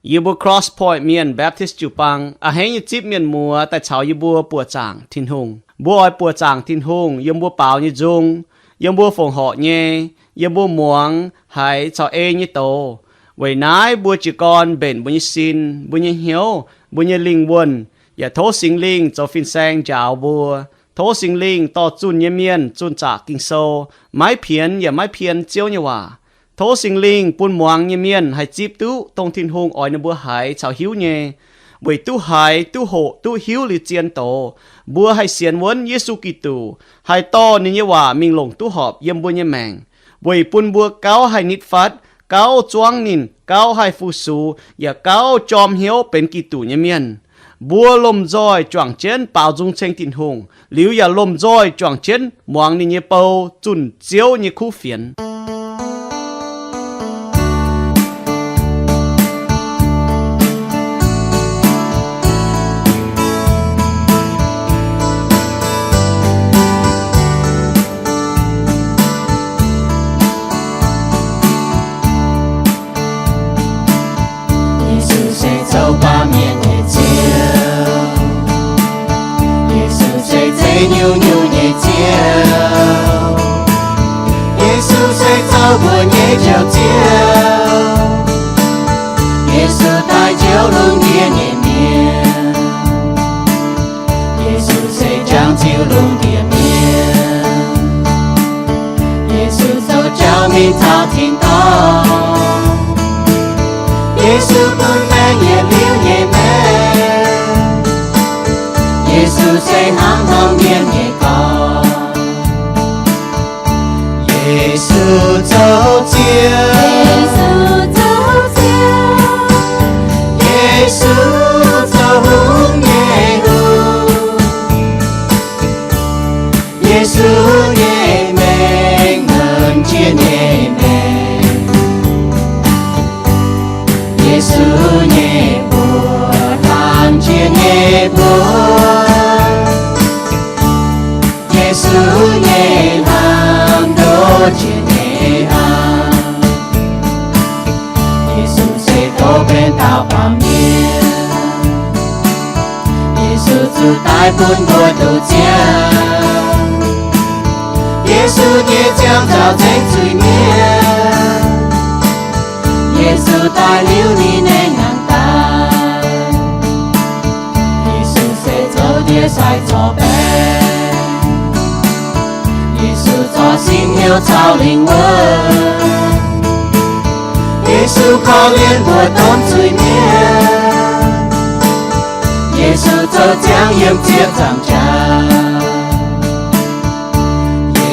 Yie mbuo Cross Point Mienh Baptist jiu-baang a'hneiv nyei zipv mienh muoz daaih caux yie mbuo buoqc zaangc Tin-Hungh. Mbuo oix buoqc zaangc Tin-Hungh yiem mbuo baaux nyei nzung, yiem mbuo fongc horc nyei, yiem mbuo muangx haiz caux ei nyei doz. Weic naaiv mbuo jiez gorn mbenc mbuo nyei sin, mbuo nyei hnyouv, mbuo nyei lingh wuonh, yaac tov Singx Lingh zoux fin-saeng njaaux mbuo. Tov Singx Lingh dorh zunh nyei mienh zunh zaqc Ging-Sou, maiv pienx yaac maiv pien Ziouv nyei waac. Tov Singx Lingh bun muangx nyei mienh haih zipv duqv dongh Tin-Hungh oix ninh mbuo haiz caux hiuv nyei. Weic duqv haiz, duqv hoqc, duqv hiuv liuz zien doz, mbuo haih sienx wuonv Yesu Giduc, haih dorh ninh nyei waac mingh longc duqv horpc yiem mbuo nyei maengc, weic bun mbuo gauh haih nitv fatv, gauh zuangv ninh, gauh haih fu-sux, yaac gauh jorm hnyouv benx Giduc nyei mienh. Mbuo lomh nzoih juangc jienv baaux nzung ceng Tin-Hungh, liuz yaac lomh nzoih juangc jienv muangx ninh nyei bou zunh Ziouv nyei kuv fienx. Yesu se zoux baamh mienh nyei Ziouv. Yesu se zeix nyungc-nyungc nyei Ziouv. Yesu se zoux mbuo nyei Njoux Ziouv. Yesu daaih njoux lungh ndiev nyei mienh. Yesu se jangx ziux lungh ndiev mienh. Yesu zoux jauv mingh taux tin-dorngh. Yesu bun maengc yietc liuz nyei maengc. Yesu se hnangv norm mienh nyei gorn. Yesu zoux Ziouv. Yesu zoux hungh nyei hungh. Yesu nyei mengh nunc jiex nyei mengh. Yesu nyei buoz hlan jiex nyei buoz. Yesu nyei hlang ndoh jiex nyei hlang. Yesu se tov benx dauh baamh mienh. Yesu zuqc daiv bun mbuo duqv ziangh. Yesu nyei ziangh nzauh ceng zuiz-mienh. Yesu daaih liuz ninh nyei ngaengc daaih. Yesu se zoux ndie sai zorc baengc. Yesu zorc singx hnyouv caux lingh wuonh. Yesu korv-lienh mbuo domh zuiz-mienh. Yesu zoux ziangh yiem ziex zaangc jaax.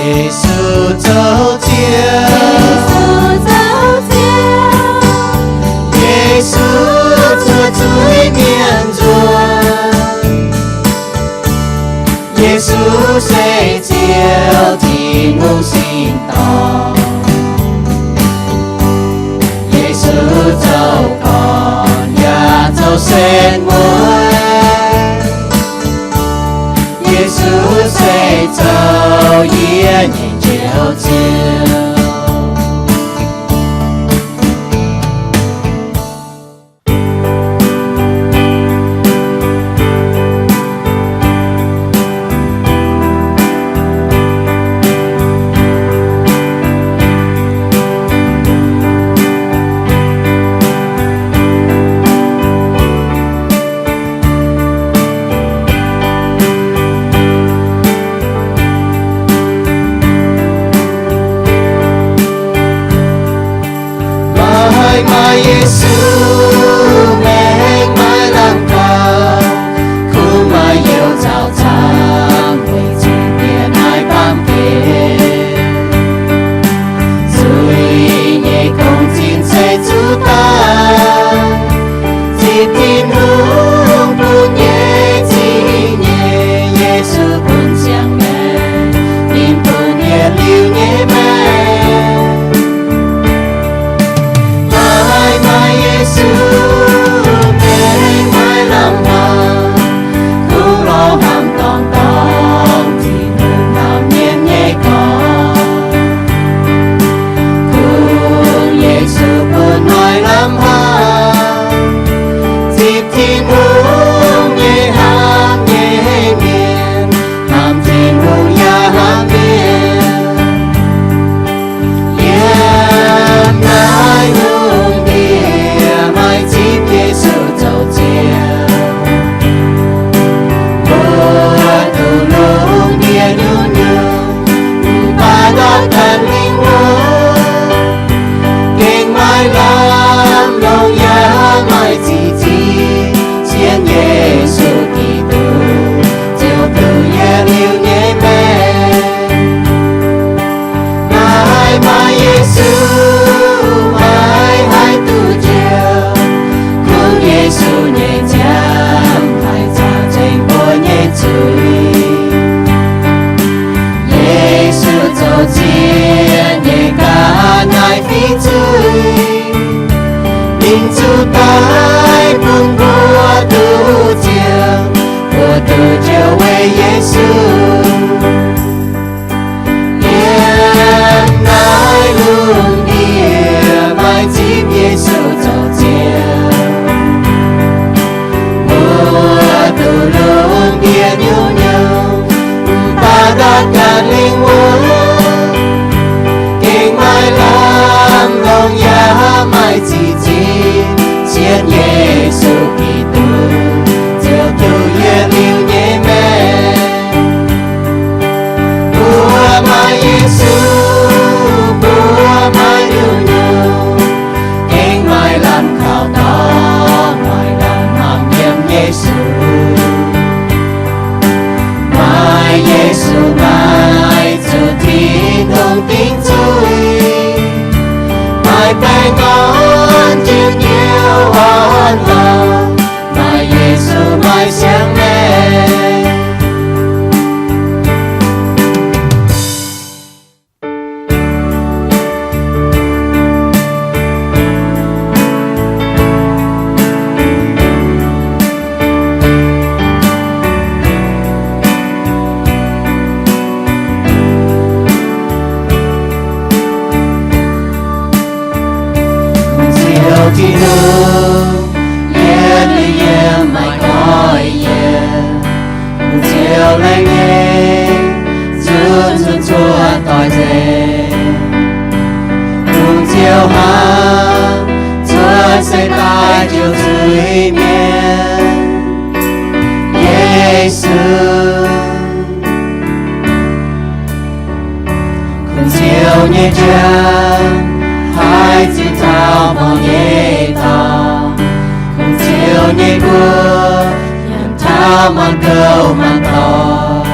Yesu zoux Ziouv. Yesu zuov zuiz-mienh nzuonx. Yesu se Ziouv, Tin-Hungh singx dorngh. Yesu zoux gorn yaac zoux setv mueiz. Yesu se zoux yie nyei Njoux Ziouv. Yesu, yiem naaiv lungh ndiev maaih zipv Yesu zoux Ziouv. Mbuo duqv lungh ndiev nyungc-nyungc, mv baac ndaatv ganh lingh wuonh, gengh maaih lamh longc yaac maaih zipv zinh, sienx Yesu Giduc, Ziouv duqv yietc liuz nyei maengc. Mbuo maaih Yesu, mbuo maaih nyungc-nyungc, gengh maaih lamh kaux dorngx, maaih lamh hnamv yiem Yesu. Maaih Yesu, maaih zuqc Tin-Hungh dingc zuiz, maaih baengh orn njien-youh orn lorngx, maaih Yesu, maaih siang-maengc. Ziouv Tin-Hungh, yietc liuz yietc maaih goiv yiem. Ziouv laengz nyei, zunv zunv cuotv doix nzengc. Kungx Ziouv hnangv, cuotv seix daaih Ziouv zuiz-mienh, Yesu. Kungx Ziouv nyei jangx, haih ziux taux mbuo nyei dorngx. Kungx Ziouv nyei guoqv, yangh taux maanc gouv maanc doic.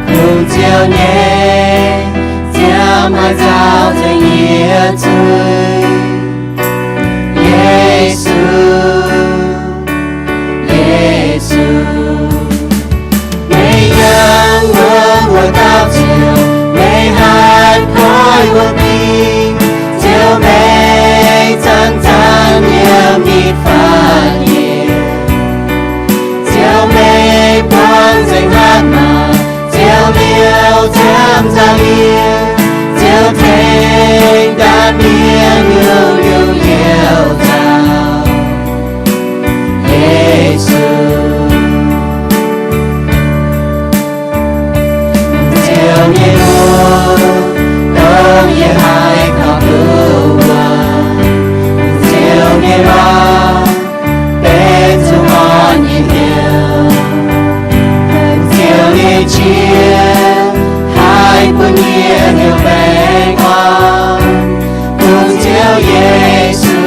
Kungx Ziouv nyei ziangh maih nzauh zengc yietc zuiz. Yesu, Yesu, meih yangh wuov wuov dauh Ziouv, meih haih koiv wuov ding. Ziouv, meih zanc-zanc yiem nitv fatv yienx. Ziouv, meih buangv nzengc hatc maaz, Ziouv liouh ziangh nzangc yie. Ziouv tengx daaih mienh nyungc-nyungc youh nzauh. Yesu, Ziouv nyei lungh ndongc yie haih kaux duqv wuonv. Ziouv nyei lorz benx zuqc orn nyei hnyouv. Ziouv nyei qiex haih bun yie hnyouv baengh orn. Kungx Ziouv Yesu,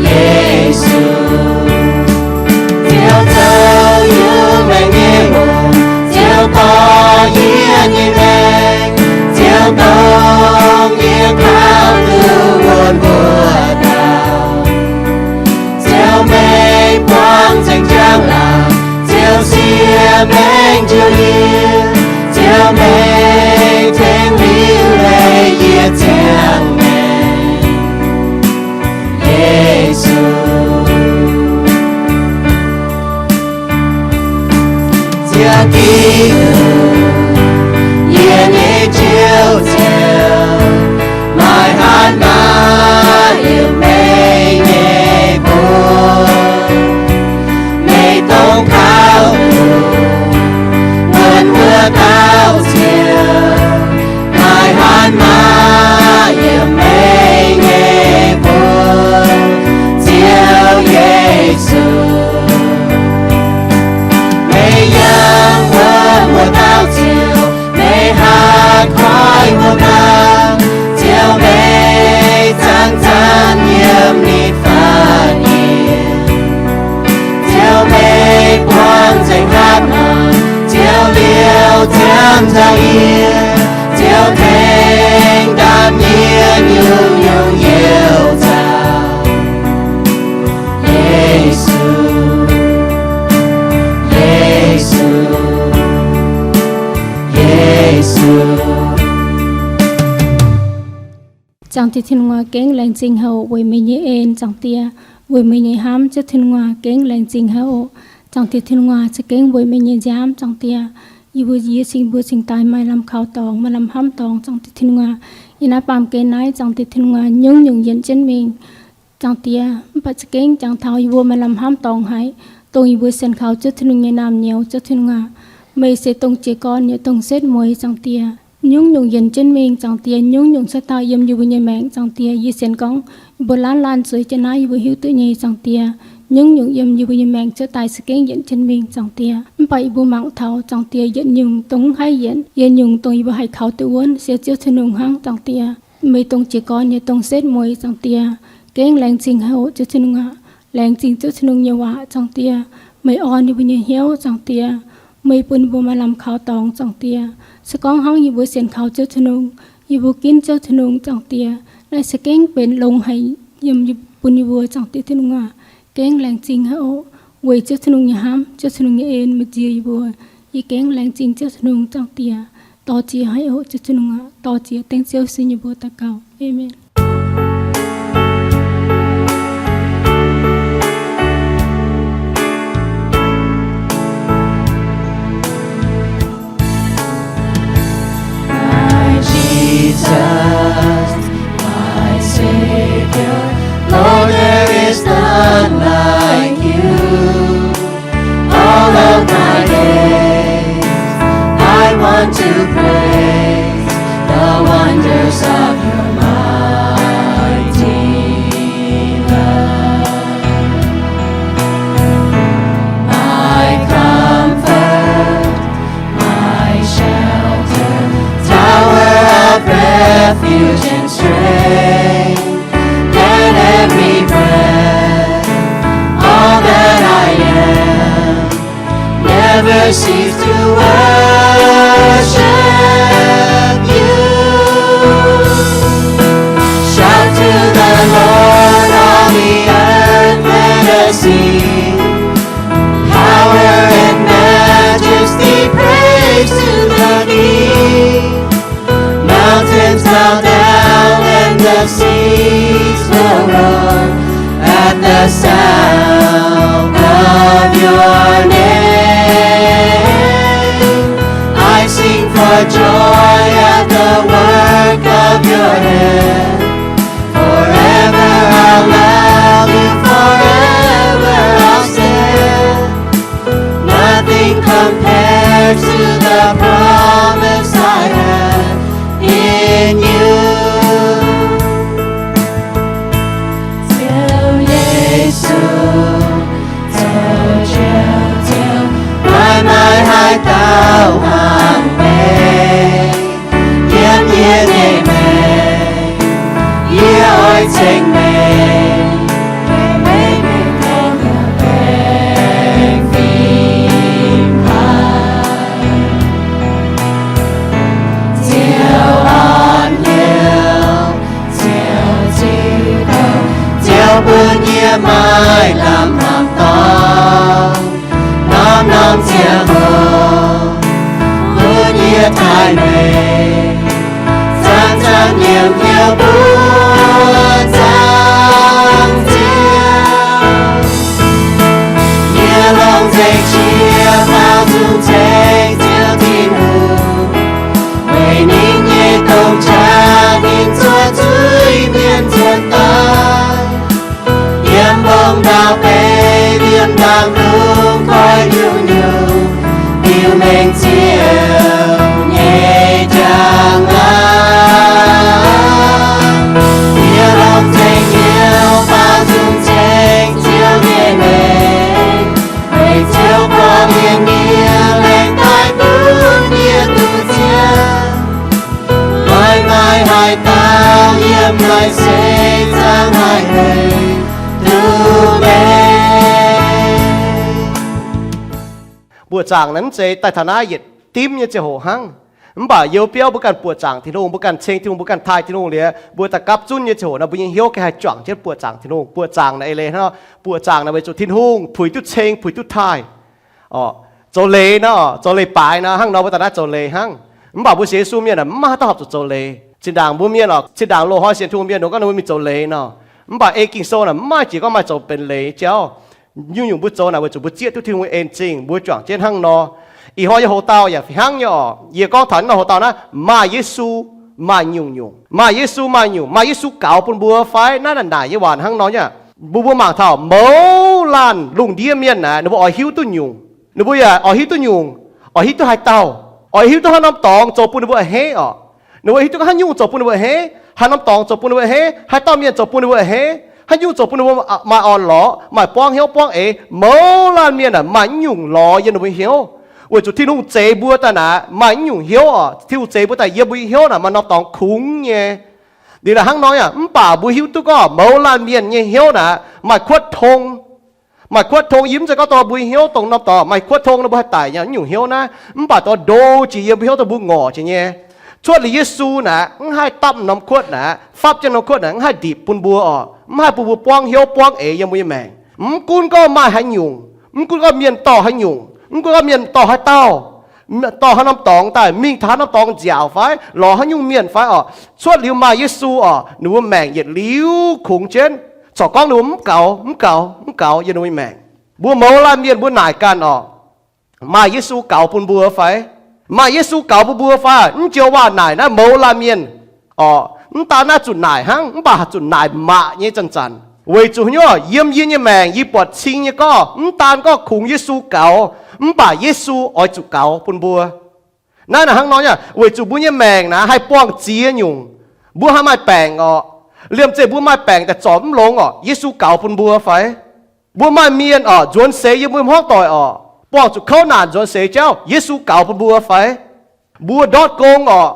Yesu, Ziouv zoux yungz maengc nyei mungz, Ziouv dorh yie nyei maengc, Ziouv dongh yie kaux duqv wuonv mbuo dauh. Ziouv, meih buangv nzengc njang-laangc, Ziouv siev maengc njoux yie. Ziouv, meih tengx liuc leiz yie ziangh maengc. Yesu, Ziouv Giduc, yie nyei Ziouv, Ziouv, maaih hatc maaz yiem meih nyei mbuox. Meih dongh kaux duqv wuonv wuov dauh Ziouv, maaih hatc maaz yiem meih nyei mbuox. Ziouv Yesu, meih yangh wuov wuov dauh Ziouv, meih haih koiv wuov dauh Ziouv, meih zanc-zanc yiem nitv fatv yienx. Ziouv, meih buangv nzengc hatc maaz, Ziouv liouh ziangh nzangc yie. Ziouv tengx daaih mienh nyungc-nyungc youh nzauh. Yesu, Yesu, Yesu. Zaangc Diex Tin-Hungh, gengh laengz zingh haic oc, weic meih nyei en, Zaangc Diex, weic meih nyei hnamv, Ziouv Tin-Hungh, gengh laengz zingh haic oc. Zaangc Diex Tin-Hungh aac, za'gengh weic meih nyei nziaamv, Zaangc Diex, yie mbuo, yie cingx mbuo cingx daaih maaih lamh kaux dorngx, maaih lamh hnamv dorngx, Zaangc Diex Tin-Hungh aac. Yiem naaiv baamh gen naaiv, Zaangc Diex Tin-Hungh aac, nyungc-nyungc yienc jienv mingh, Zaangc Diex. Mv baac za'gengh jangx taux yie mbuo maaih lamh hnamv dorngx haic, dongh yie mbuo sienx kaux Ziouv Tin-Hungh nyei naamh nyouz, Ziouv Tin-Hungh aac. Meih se dongh jiez gorn nyei, dongh setv mueiz, Zaangc Diex. Nyungc-nyungc yienc jienv mingh, Zaangc Diex, nyungc-nyungc cuotv daaih yiem yie mbuo nyei maengc, Zaangc Diex. Yie sienx gorngv yie mbuo laanh laanh zueiz jienv naaiv, yie mbuo hiuv duqv nyei, Zaangc Diex. Nyungc-nyungc yiem yie mbuo nyei maengc cuotv daaih za'gengh yienc jienv mingh, Zaangc Diex. Mv baac yie mbuo mangc taux, Zaangc Diex, yietc nyungc dongh mv haih yienc, yietc nyungc dongh yie mbuo haih kaux duqv wuonv se Ziouv Tin-Hungh hnangv, Zaangc Diex. Meih dongh jiez gorn nyei, dongh setv mueiz, Zaangc Diex. Gengh laengz zingh haic oc, Ziouv Tin-Hungh aac. Laengz zingh Ziouv Tin-Hungh nyei waac, Zaangc Diex. Meih orn yie mbuo nyei hnyouv, Zaangc Diex. Meih bun yie mbuo maaih lamh kaux dorngx, Zaangc Diex. Se gorngv hnangv yie mbuo sienx kaux Ziouv Tin-Hungh, yie mbuo ginv Ziouv Tin-Hungh, Zaangc Diex, naaiv se gengh benx longx haic yiem, bun yie mbuo, Zaangc Diex Tin-Hungh aac. Gengh laengz zingh haic oc. Weic Ziouv Tin-Hungh nyei hnamv, Ziouv Tin-Hungh nyei en meih nziex yie mbuo. Yie gengh laengz zingh Ziouv Tin-Hungh, Zaangc Diex. Dorh jiex haic oc, Ziouv Tin-Hungh aac. Dorh jiex, dengv Ziouv Yesu nyei mbuox daux gaux. Aamen. My Jesus, my Savior, Lord, there is none like you. All of my days, I want to praise the wonders of your mighty love. My comfort, my shelter, tower of refuge and strength, let every breath, all that I am, never cease to worship you. Shout to the Lord, all the earth, let us sing. Power and majesty, praise to the King. Mountains bow down and the seas will roar at the sound of your name. I sing for joy at the work of your hand. Forever I'll love you, forever I'll stand. Nothing compares to the promise I have in you. Ziouv Yesu, zoux Ziouv, Ziouv, maiv maaih haaix dauh hnangv meih. Yiem yie nyei maengc, yie oix ceng meih, meih benx ganh nyei baengh fim hnangv. Ziouv orn hnyouv, Ziouv ziux douh, Ziouv bun yie maaih lamh hnamv dorngx. Norm-norm ziangh hoc bun yie taaih meih, zaangc zaangc nyiemc hnyouv mbuo zaangc Ziouv. Yie longc nzengc qiex faaux nzung ceng Ziouv Tin-Hungh, weic ninh nyei gong-qaqv ninh zuov zuiz mienh nzuonx daaih. Yiem mbong ndau-beih, yiem ndaangc lungh koiv nyungc-nyungc, biux mengh Ziouv nyei njang-laangc. Yie longc nzengc hnyouv faaux nzung ceng Ziouv nyei mengh, weic Ziouv korv-lienh yie, laengz daaih bun yie duqv Ziouv. Maiv maaih haaix dauh yiem naaiv seix zaangc haih weic duqv meih. Buoqc zaangc naaiv mv zeiz daaih taux naaiv yietc dimv nyei ziangh hoc hnangv. Mv baac you biauv mbuo ganh buoqc zaangc Tin-Hungh, mbuo ganh ceng Tin-Hungh, mbuo ganh taaih Tin-Hungh liuz, mbuo daaih gapv zunv nyei ziangh hoc naaiv, mbuo nyei hnyouv ganh haih juangc jienv buoqc zaangc Tin-Hungh. Buoqc zaangc naaiv eix leiz hnangv, buoqc zaangc naaiv weic zuqc Tin-Hungh puix duqv ceng, puix duqv taaih. Orqc, zoux leiz nor, zoux leiz-baaix nor, hnangv nor mbuo daaih naaiv zoux leiz hnangv. Mv baac mbuo sienx Yesu mienh aah, mv maaih haaix dauh horpc zuqc zoux leiz. Zinh ndaangc mbuo mienh orqc, zinh ndaangc loz-hnoi sienx Tin-Hungh mienh nor gorngv ninh mbuo mingh zoux leiz nor. Mv baac ei Ging-Sou naaic mv maaih jiex gorngv maaih zoux benx leiz jauv. Nyungc-nyungc mbuo zoux naaic weic zuqc mbuo zieqv duqv Tin-Hungh nyei en zingh, mbuo juangc jienv hnangv nor. Ih hnoi nyei hoc-dauh yaac fih hnangv nyei orqc. Yie gorngv taux naaiv hoc-dauh naaiv, maaih Yesu, maaih nyungc-nyungc. Maaih Yesu maaih nyungc, maaih Yesu gaux bun mbuo fai? Naaiv naaic naaic nyei waac hnangv nor nyei. Mbuo, mbuo mangc taux mouz laanh lungh ndiev mienh naaic, ninh mbuo oix hiuv duqv nyungc. Ninh mbuo yaac oix hiuv duqv nyungc, oix hiuv duqv haaix dauh, oix hiuv duqv haaix norm dorngx zoux bun ninh mbuo a'hneiv orqc. Ninh mbuo hiuv duqv haaix nyungc zoux bun ninh mbuo a'hneiv, haaix norm dorngx zoux bun ninh mbuo a'hneiv, haaix dauh mienh zoux bun ninh mbuo a'hneiv, haaix nyungc zoux bun ninh mbuo maaih orn-lorqc, maaih buangv hnyouv buangv eix. Mouz laanh mienh aah, maaih nyungc lorz yiem ninh mbuo hnyouv. Weic zuqc Tin-Hungh zeix mbuo daaih naaic maaih nyungc hnyouv orqc. Tin-Hungh zeix mbuo daaih yiem mbuo nyei hnyouv naaic maaih norm dorngx kungx nyei. Liuz naaic hnangv nor aav, mv baac mbuo hiuv duqv gorngv mouz laanh mienh nyei hnyouv naaic maaih kuotv tong. Maaih kuotv tong, yie mv zeiz gorngv dongh mbuo hnyouv dongh norm dorngx maaih kuotv tong nor mbuo haih daic nyei nyungc hnyouv naaiv. Mv baac dongh ndo jiex yiem mbuo hnyouv dongh mbuo ngorc jiex nyei. Cuotv liuz Yesu naaic, mv haih dapv norm kuotv naaic, fapv jienv norm kuotv naaic, mv haih ndipc bun mbuo orqc. Mv haih bun mbuo buangv hnyouv buangv eix yiem mbuo nyei maengc. Mv gunv gorngv maaih haaix nyungc, mv gunv gorngv mienh dorh haaix nyungc, mv gunv gorngv mienh dorh haaix dauh, dorh haaix norm dorngx daaih, mingh taux haaix norm dorngx nziaauc fai lorz haaix nyungc mienh fai orqc, cuotv liuz maaih Yesu orqc, ninh mbuo maengc yietc liuz kungx jienv. Corc gorngv ninh mbuo mv gaux, mv gaux, mv gaux yiem ninh mbuo nyei maengc. Mbuo mouz laanh mienh mbuo naaic ganh orqc, maaih Yesu gaux bun mbuo fai? Maaih Yesu gaux bun mbuo fai? Mv joux waac naaic naaiv mouz laanh mienh orqc, mv daan naaiv zuqc naaic hnangv, mv baac zuqc naaic maac nyei zanc-zanc. Weic zuqc hnyouv yiem yie nyei maengc, yie buatc cing nyei gorngv mv daan gorngv kungx Yesu gaux, mv baac Yesu oix zuqc gaux bun mbuo. Naaiv naaic hnangv nor nyei, weic zuqc mbuo nyei maengc naaiv haih buangh ziex nyungc. Mbuo haih maaih baengc orqc. Liemh zeih mbuo maaih baengc daaih zorc mv longx orqc, Yesu gaux bun mbuo fai? Mbuo maaih mienh orqc, nzuonx seix yiem mbuo hmuangv doic orqc, buangh zuqc kouv naanc nzuonx seix jauv, Yesu gaux bun mbuo fai? Mbuo ndortv gong orqc,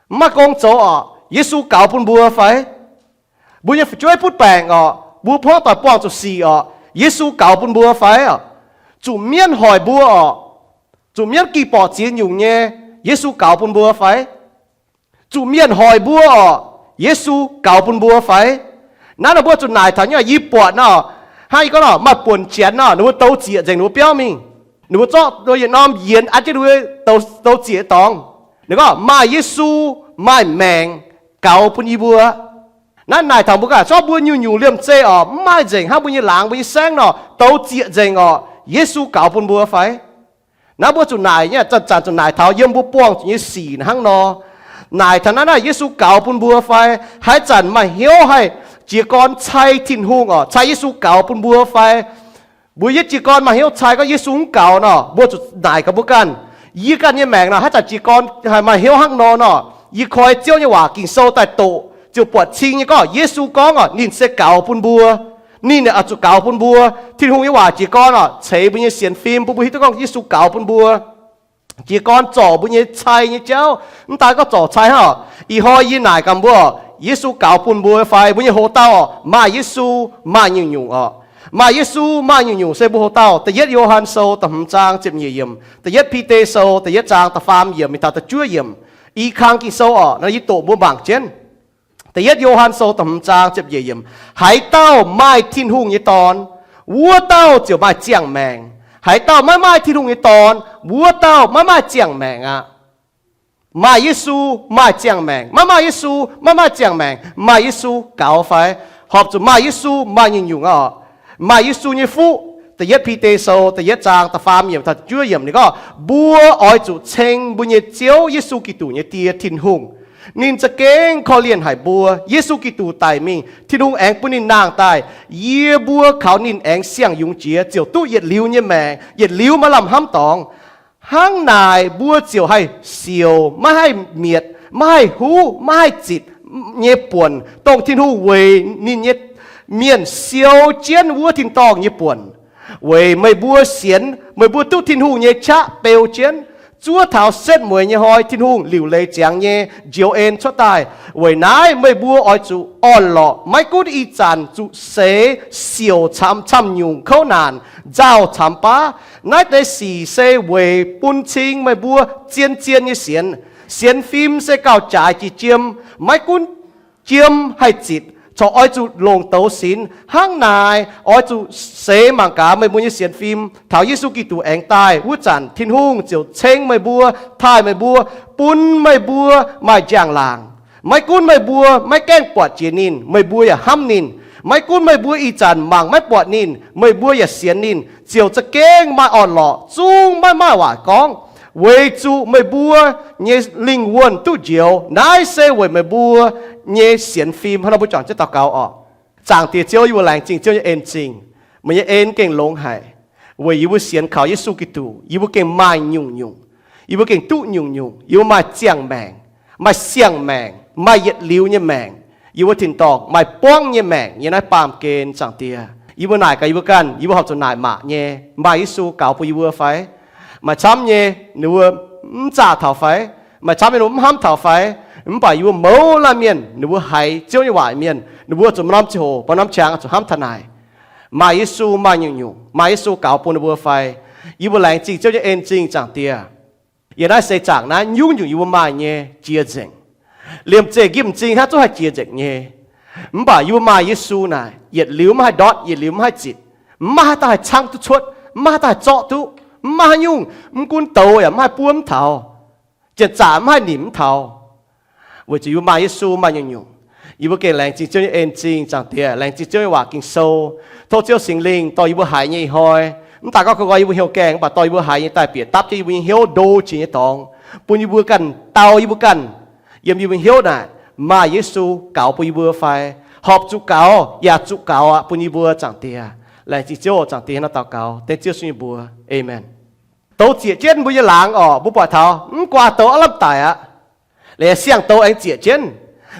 mv maaih gong zoux orqc, Yesu gaux bun mbuo fai? Mbuo nyei fu'jueiv butv baengc orqc, mbuo hmuangv doic buangh zuqc sic orqc, Yesu gaux bun mbuo fai? Zuqc mienv hoic mbuo orqc, zuqc mienv gih borqc ziex nyungc nyei, Yesu gaux bun mbuo fai? Zuqc mienh hoic mbuo orqc, Yesu gaux bun mbuo fai? Naaiv nor mbuo zuqc naaic taux nyei, yie buatc nor, hnangv yie gorngv nor, maaih buonc janx nor, ninh mbuo douz zieqc nzengc ninh mbuo biauv mingh. Ninh mbuo zorqv yietc norm yienx an jienv ninh mbuo douz zieqc dorngx. Ninh gorngv maaih Yesu, maaih maengc gaux bun yie mbuo. Naaiv naaic taux mbuo ganh, zorqv mbuo nyungc-nyungc liemh zeih orqc, mv maaih nzengc hnangv mbuo nyei laangz mbuo nyei saengv nor, douz zieqc nzengc orqc, Yesu gaux bun mbuo fai? Naaiv mbuo zuqc naaic nyei, zanc-zanc zuqc naaic taux yiem mbuo buangh zuqc nyei sic hnangv nor. Naaic taux naaiv naaic Yesu gaux bun mbuo fai? Haaix zanc maaih hnyouv haih jiez gorn cai Tin-Hungh orqc, cai Yesu gaux bun mbuo fai? Mbuo yietv jiez gorn maaih hnyouv cai gorngv Yesu mv gaux nor, mbuo zuqc naaic gaax mbuo ganh. Yie ganh nyei maengc nor, haaix zanc jiez gorn haih maaih hnyouv hnangv nor nor, yie koi Ziouv nyei waac Ging-Sou daaih doqc, ziouc buatc cing nyei gorngv Yesu gorngv orqc, ninh se gaux bun mbuo. Ninh oix zuqc gaux bun mbuo. Tin-Hungh nyei waac jiez gorn orqc, ceix mbuo nyei sienx fim bun mbuo hiuv duqv gorngv Yesu gaux bun mbuo. Jiez gorn zorc mbuo nyei cai nyei jauv, mv daan gorngv zorc cai hnangv orqc. Ih hnoi yie naaic gaax mbuo, Yesu gaux bun mbuo fai? Mbuo nyei hoc-dauh orqc, maaih Yesu, maaih nyungc-nyungc orqc. Maaih Yesu, maaih nyungc-nyungc se mbuo hoc-dauh. Da'yietv Yo^han Sou da'hmz zaang ziepc nyeic yiemc, Da'yietv Bide Sou da'yietv zaang da'faam yiemc mingh taux da'juov yiemc. I kang Ging-Sou orqc, naaiv yie doqc mbuo mangc jienv. Da'yietv Yo^han Sou da'hmz zaang ziepc nyeic yiemc, haaix dauh maaih Tin-Hungh nyei Dorn, wuov dauh ziouc maaih ziangh maengc. Haaix dauh maiv maaih Tin-Hungh nyei Dorn, wuov dauh maiv maaih ziangh maengc aqv. Maaih Yesu, maaih ziangh maengc. Maiv maaih Yesu, maiv maaih ziangh maengc. Maaih Yesu gaux fai? Horpc zuqc maaih Yesu maaih nyungc-nyungc orqc. Maaih Yesu nyei fuqv, Da'yietv Bide Sou da'yietv zaang da'faam yiemc taux da'juov yiemc ninh gorngv, mbuo oix zuqc ceng mbuo nyei Ziouv Yesu Giduc nyei Die Tin-Hungh. Ninh za'gengh korv-lienh haic mbuo. Yesu Giduc daic mingh, Tin-Hungh aengx bun ninh nangh daaih. Yie mbuo kaux ninh aengx siang-yungz jiex ziouc duqv yietc liuz nyei maengc, yietc liuz maiv lamh hnamv dorngx. Hnangv naaic mbuo ziouc haih siouc, maiv haih mietc, maiv haih huv, maiv haih zitc nyei buonc, dongh Tin-Hungh weic ninh nyei mienh siou jienv wuov tin-dorngh nyei buonc. Weic meih mbuo sienx, meih mbuo duqv Tin-Hungh nyei qaqv beu jienv, zuov taux setv mueiz nyei hnoi Tin-Hungh liuc leiz ziangx nyei njoux en cuotv daaih. Weic naaiv meih mbuo oix zuqc orn-lorqc, maiv gunv ih zanc zuqc seix siouc camv-camv nyungc kouv naanc, nzauh camv baav. Naaiv deix sic se weic bun cing meih mbuo zien-zien nyei sienx. Sienx fim se gauh jaaix jiex jiem, maiv gunv jiem haih zitc, corc oix zuqc longc douz sinx. Hnangv naaic, oix zuqc seix mangc gaax meih mbuo nyei sienx fim taux Yesu Giduc aengx daaih wuov zanc, Tin-Hungh ziouc ceng meih mbuo, taaih meih mbuo, bun meih mbuo maaih njang-laangc. Maiv gunv meih mbuo maiv gaengh buatc jiex ninh, meih mbuo yaac hnamv ninh. Maiv gunv meih mbuo ih zanc mangc maiv buatc ninh, meih mbuo yaac sienx ninh, ziouc za'gengh maaih orn-lorqc, zungv maiv maaih waaic gorngv, weic zuqc meih mbuo nyei lingh wuonh duqv njoux. Naaiv se weic meih mbuo nyei sienx fim. Hnangv nor mbuo juangc jienv daux gaux oc. Zaangc Diex Ziouv, yie mbuo laengz zingh Ziouv nyei en-zingh. Meih nyei en gengh longx haic, weic yie mbuo sienx kaux Yesu Giduc, yie mbuo gengh maaih nyungc-nyungc, yie mbuo gengh duqv nyungc-nyungc, yie mbuo maaih ziangh maengc, maaih siang-maengc, maaih yietc liuz nyei maengc. Yie mbuo tin-dorngh maaih buangv nyei maengc yiem naaiv baamh gen. Zaangc Diex, yie mbuo naaic gaax yie mbuo ganh, yie mbuo horpc zuqc naaic maac nyei, maaih Yesu gaux bun yie mbuo fai? Maaih camv nyei, ninh mbuo mv zaah taux fai? Maaih camv nyei, ninh mbuo mv hnamv taux fai? Mv baac yie mbuo mouz laanh mienh, ninh mbuo haiz Ziouv nyei waac mienh, ninh mbuo zuqc maaih norm ziangh hoc, maaih norm qangx zuqc hnamv taux naaic, maaih Yesu, maaih nyungc-nyungc, maaih Yesu gaux bun ninh mbuo fai? Yie mbuo laengz zingh Ziouv nyei en-zingh. Zaangc Diex, yiem naaiv seix zaangc naaiv nyungc-nyungc yie mbuo maaih nyei jiex nzengc. Liemh zeih nqimh m'zing hnangv zungv haih jiex nzengc nyei. Mv baac yie mbuo maaih Yesu naaic, yietc liuz maiv haih ndortv, yietc liuz maiv haih zitc, maiv maaih haaix dauh haih caangv duqv cuotv, maiv maaih haaix dauh haih zorqv duqv, maiv maaih haaix nyungc. Mv gunv douz yaac maiv haih buov mv taux, janx-zaqc maiv haih nimc mv taux. Weic zuqc yie mbuo maaih Yesu maaih nyungc-nyungc, yie mbuo gengh laengz zingh Ziouv nyei en-zingh. Zaangc Diex, laengz zingh Ziouv nyei waac Ging-Sou. Tov Ziouv Singx Lingh dorh yie mbuo haiz nyei ih hnoi, mv daaih gorngv koi nqoi yie mbuo hnyouv gaengh, mv baac dorh yie mbuo haiz nyei daaih bieqc dapv jienv yie mbuo nyei hnyouv, ndo qiex nyei dorngx, bun yie mbuo ganh dau yie mbuo ganh yiem yie mbuo hnyouv naaic, maaih Yesu gaux bun yie mbuo fai? Horpc zuqc gaux, yaac zuqc gaux aqv bun yie mbuo. Zaangc Diex, laengz zingh Ziouv. Zaangc Diex, hnangv naaiv daux gaux dengv Ziouv Yesu nyei mbuox, aamen. Douz zieqc jienv mbuo nyei laangz orqc, mbuo buatc taux mv guaax douz aav lamh daic aqv. Liuz siang-douz aengx zieqc jienv.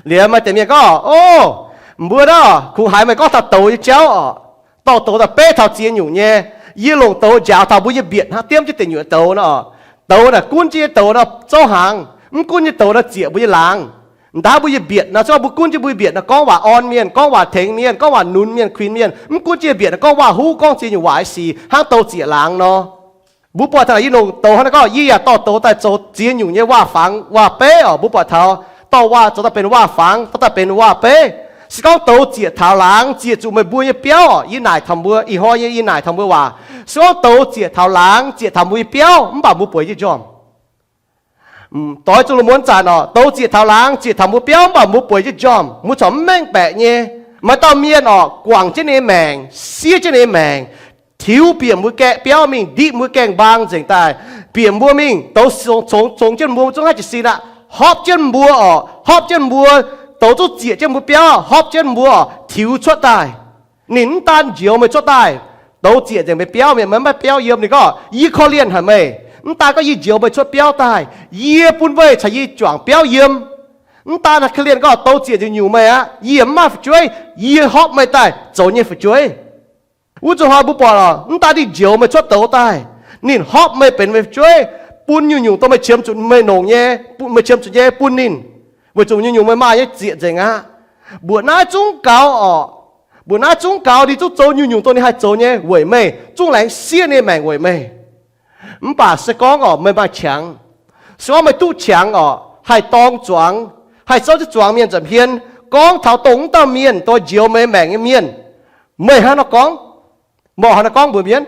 Liuz maaih deix mienh gorngv, O, mbuo naaiv kungx haiz meih gorngv taux douz nyei jauv orqc. Dorh douz daaih beiv taux ziex nyungc nyei. Yie longc douz njaaux taux mbuo nyei mbietc hnangv diemv jienv deic nyuoqc douz nor. Douz naaic gunv jienv nyei douz nor zouv hnaangx, mv gunv nyei douz nor zieqc mbuo nyei laangz. Ndaauv mbuo nyei mbietc nor, zungv mbuo gunv jienv mbuo nyei mbietc nor gorngv waac orn mienh, gorngv waac tengx mienh, gorngv waac nunz mienh, kuinx mienh. Mv gunv jienv mbietc nor gorngv waac-huv, gorngv ziex nyungc waac sic hnangv douz zieqc laangz nor. Mbuo buatc taux naaic yie longc douz hnangv naaiv gorngv, yie yaac dorh douz daaih zoux ziex nyungc nyei waac-fangx waac-beiv orqc. Mbuo buatc taux dorh waac zoux daaih benx waac-fangx, dorh daaih benx waac-beiv. Se gorngv douz zieqc taux laangz, zieqc zuqc meih mbuo nyei biauv orqc. Yie naaic taux mbuo ih hnoi nyei, yie naaic taux mbuo waac. Se gorngv douz zieqc taux laangz, zieqc taux mbuo nyei biauv, mv baac mbuo bueix jienv njormh. Doix zuqc lungh muonz zanc orqc, douz zieqc taux laangz, zieqc taux mbuo biauv, mv baac mbuo bueix jienv njormh. Mbuo corc mv mengh baeqc nyei. Maaih dauh mienh orqc, guangc jienv ninh nyei maengc, siev jienv ninh nyei maengc, tiux bieqc mbuo gaeqv biauv mingh, ndiqv mbuo gaengh mbaang nzengc daaih, bieqc mbuo mingh, douz congx, congx jienv mbuo zungv haih jiez sin aqv, hopv jienv mbuo orqc, hopv jienv mbuo, douz zungv zieqc jienv mbuo biauv, hopv jienv mbuo orqc, tiux cuotv daaih. Ninh mv daan njoux meih cuotv daaih, douz zieqc nzengc meih biauv mi'aqv, meih mv maaih biauv yiem. Ninh gorngv, Yie korv-lienh haic meih. Mv daan gorngv yie njoux meih cuotv biauv daaih, yie bun weih caux yie juangc biauv yiem. Mv daan korv-lienh gorngv douz zieqc nyungc-nyungc meih aqv, yie mv maaih fu'jueiv, yie hopv meih daaih zoux nyei fu'jueiv. Wuov zuqc hnoi mbuo buatc lorqc, mv daan ninh njoux meih cuotv douz daaih, ninh hopv meih benx meih fu'jueiv, bun nyungc-nyungc dongh meih qiemx zuqc meih longc nyei, meih qiemx zuqc nyei bun ninh, weic zuqc nyungc-nyungc meih maaih nyei zieqc nzengc aqv. Mbuoqc naaiv zungv gaux orqc. Mbuoqc naaiv zungv gaux, ninh zungv zoux nyungc-nyungc dongh ninh haih zoux nyei weic meih, zungv laengz siev ninh nyei maengc weic meih. Mv baac se gorngv orqc, meih maaih qangx, se gorngv meih duqv qangx orqc, haih dorng zuangx, haih souv jienv zuangx mienh nza'hmien, gorngv taux dongh wuov dauh mienh, dongh njoux meih maengc nyei mienh, meih hnangv nor gorngv, morc haaix nor gorngv mbuox mienh,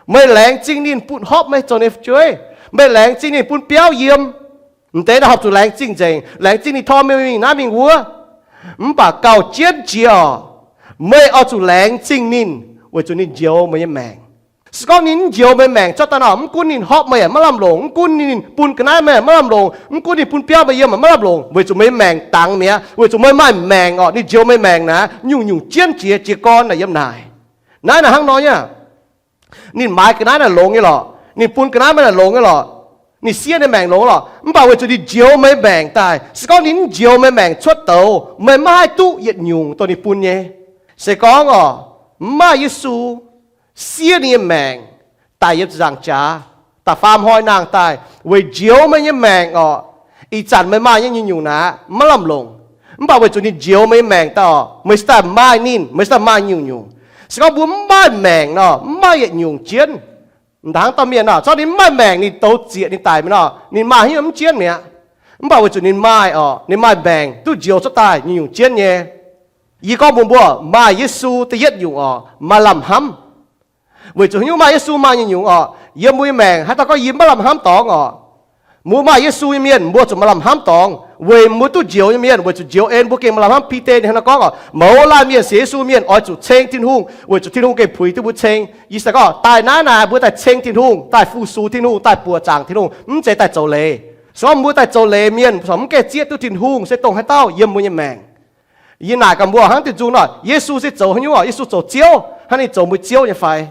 meih laengz zingh ninh bun hopv meih zoux ninh fu'jueiv. Meih laengz zingh ninh bun biauv yiem. M'deix naaiv horpc zuqc laengz zingh nzengc, laengz zingh ninh tor meih mingh naaiv mingh wuov. Mv baac gauh jienv jiex orqc, meih oix zuqc laengz zingh ninh weic zuqc ninh njoux meih nyei maengc. Se gorngv ninh mv njoux meih maengc cuotv daaih nor, mv gunv ninh hopv meih maiv lamh longc, mv gunv ninh bun ga'naaiv meih maiv lamh longc, mv gunv ninh bun biauv meih yiem maiv lamh longc, weic zuqc meih nyei maengc dangx mi'aqv. Weic zuqc meih maaih maengc orqc, ninh njoux meih maengc naaic, nyungc-nyungc jienv jiex jiez gorn naaic yiem naaic. Naaiv naaic hnangv nor nyei. Ninh maaiz ga'naaiv naaic longx nyei lorqc, ninh bun ga'naaiv meih naaic longx nyei lorqc, ninh siev ninh maengc longx lorqc. Mv baac weic zuqc ninh njoux meih maengc daaih. Se gorngv ninh mv njoux meih maengc cuotv douz, meih maiv haih duqv yietc nyungc dongh ninh bun nyei. Se gorngv orqc, mv maaih Yesu siev ninh nyei maengc daaih yiem ziepc nzaangc jaax, da'faam hnoi nangh daaih weic njoux meih nyei maengc orqc. Ih zanc meih maaih nyei nyungc-nyungc naaic maiv lamh longc, mv baac weic zuqc ninh njoux meih nyei maengc daaih orqc, meih se daaih maaih ninh, meih se daaih maaih nyungc-nyungc. Se gorngv mbuo mv maaih maengc nor, mv maaih yietc nyungc jienv. Mv daan dauh mienh nor, zorqv ninh mv maaih maengc, ninh douz zieqc ninh daic mi'aqv nor, ninh maaih haaix nyungc mv jienv mi'aqv. Mv baac weic zuqc ninh maaih orqc, ninh maaih maengc duqv njoux cuotv daaih nyungc-nyungc jienv nyei. Yie gorngv mbuox mbuo, maaih Yesu da'yietv nyungc orqc, maaih lamh hnamv. Weic zuqc haaix nyungc maaih Yesu maaih nyungc-nyungc orqc? Yiem mbuo nyei maengc haaix dauh gorngv yie maiv lamh hnamv dorngx orqc? Mbuo maaih Yesu nyei mienh, mbuo zuqc maaih lamh hnamv dorngx. Weic mbuo duqv njoux nyei mienh, weic zuqc njoux en mbuo gengh maaih lamh hnamv. Bide ninh hnangv naaiv gorngv oc, mouz laanh mienh sienx Yesu mienh oix zuqc ceng Tin-Hungh weic zuqc Tin-Hungh gengh puix duqv mbuo ceng. Yie se gorngv daaih naaiv naaic mbuo daaih ceng Tin-Hungh, daaih fu-sux Tin-Hungh, daaih buoqc zaangc Tin-Hungh, mv zeiz daaih zoux leiz. Se gorngv mbuo daaih zoux leiz mienh corc mv gaengh zieqv duqv Tin-Hungh se dongh haaix dauh yiem mbuo nyei maengc. Yie naaic gaax mbuo hnangv diuh nzung nor, Yesu se zoux haaix nyungc oc? Yesu zoux Ziouv hnangv, ninh zoux mbuo Ziouv nyei fai?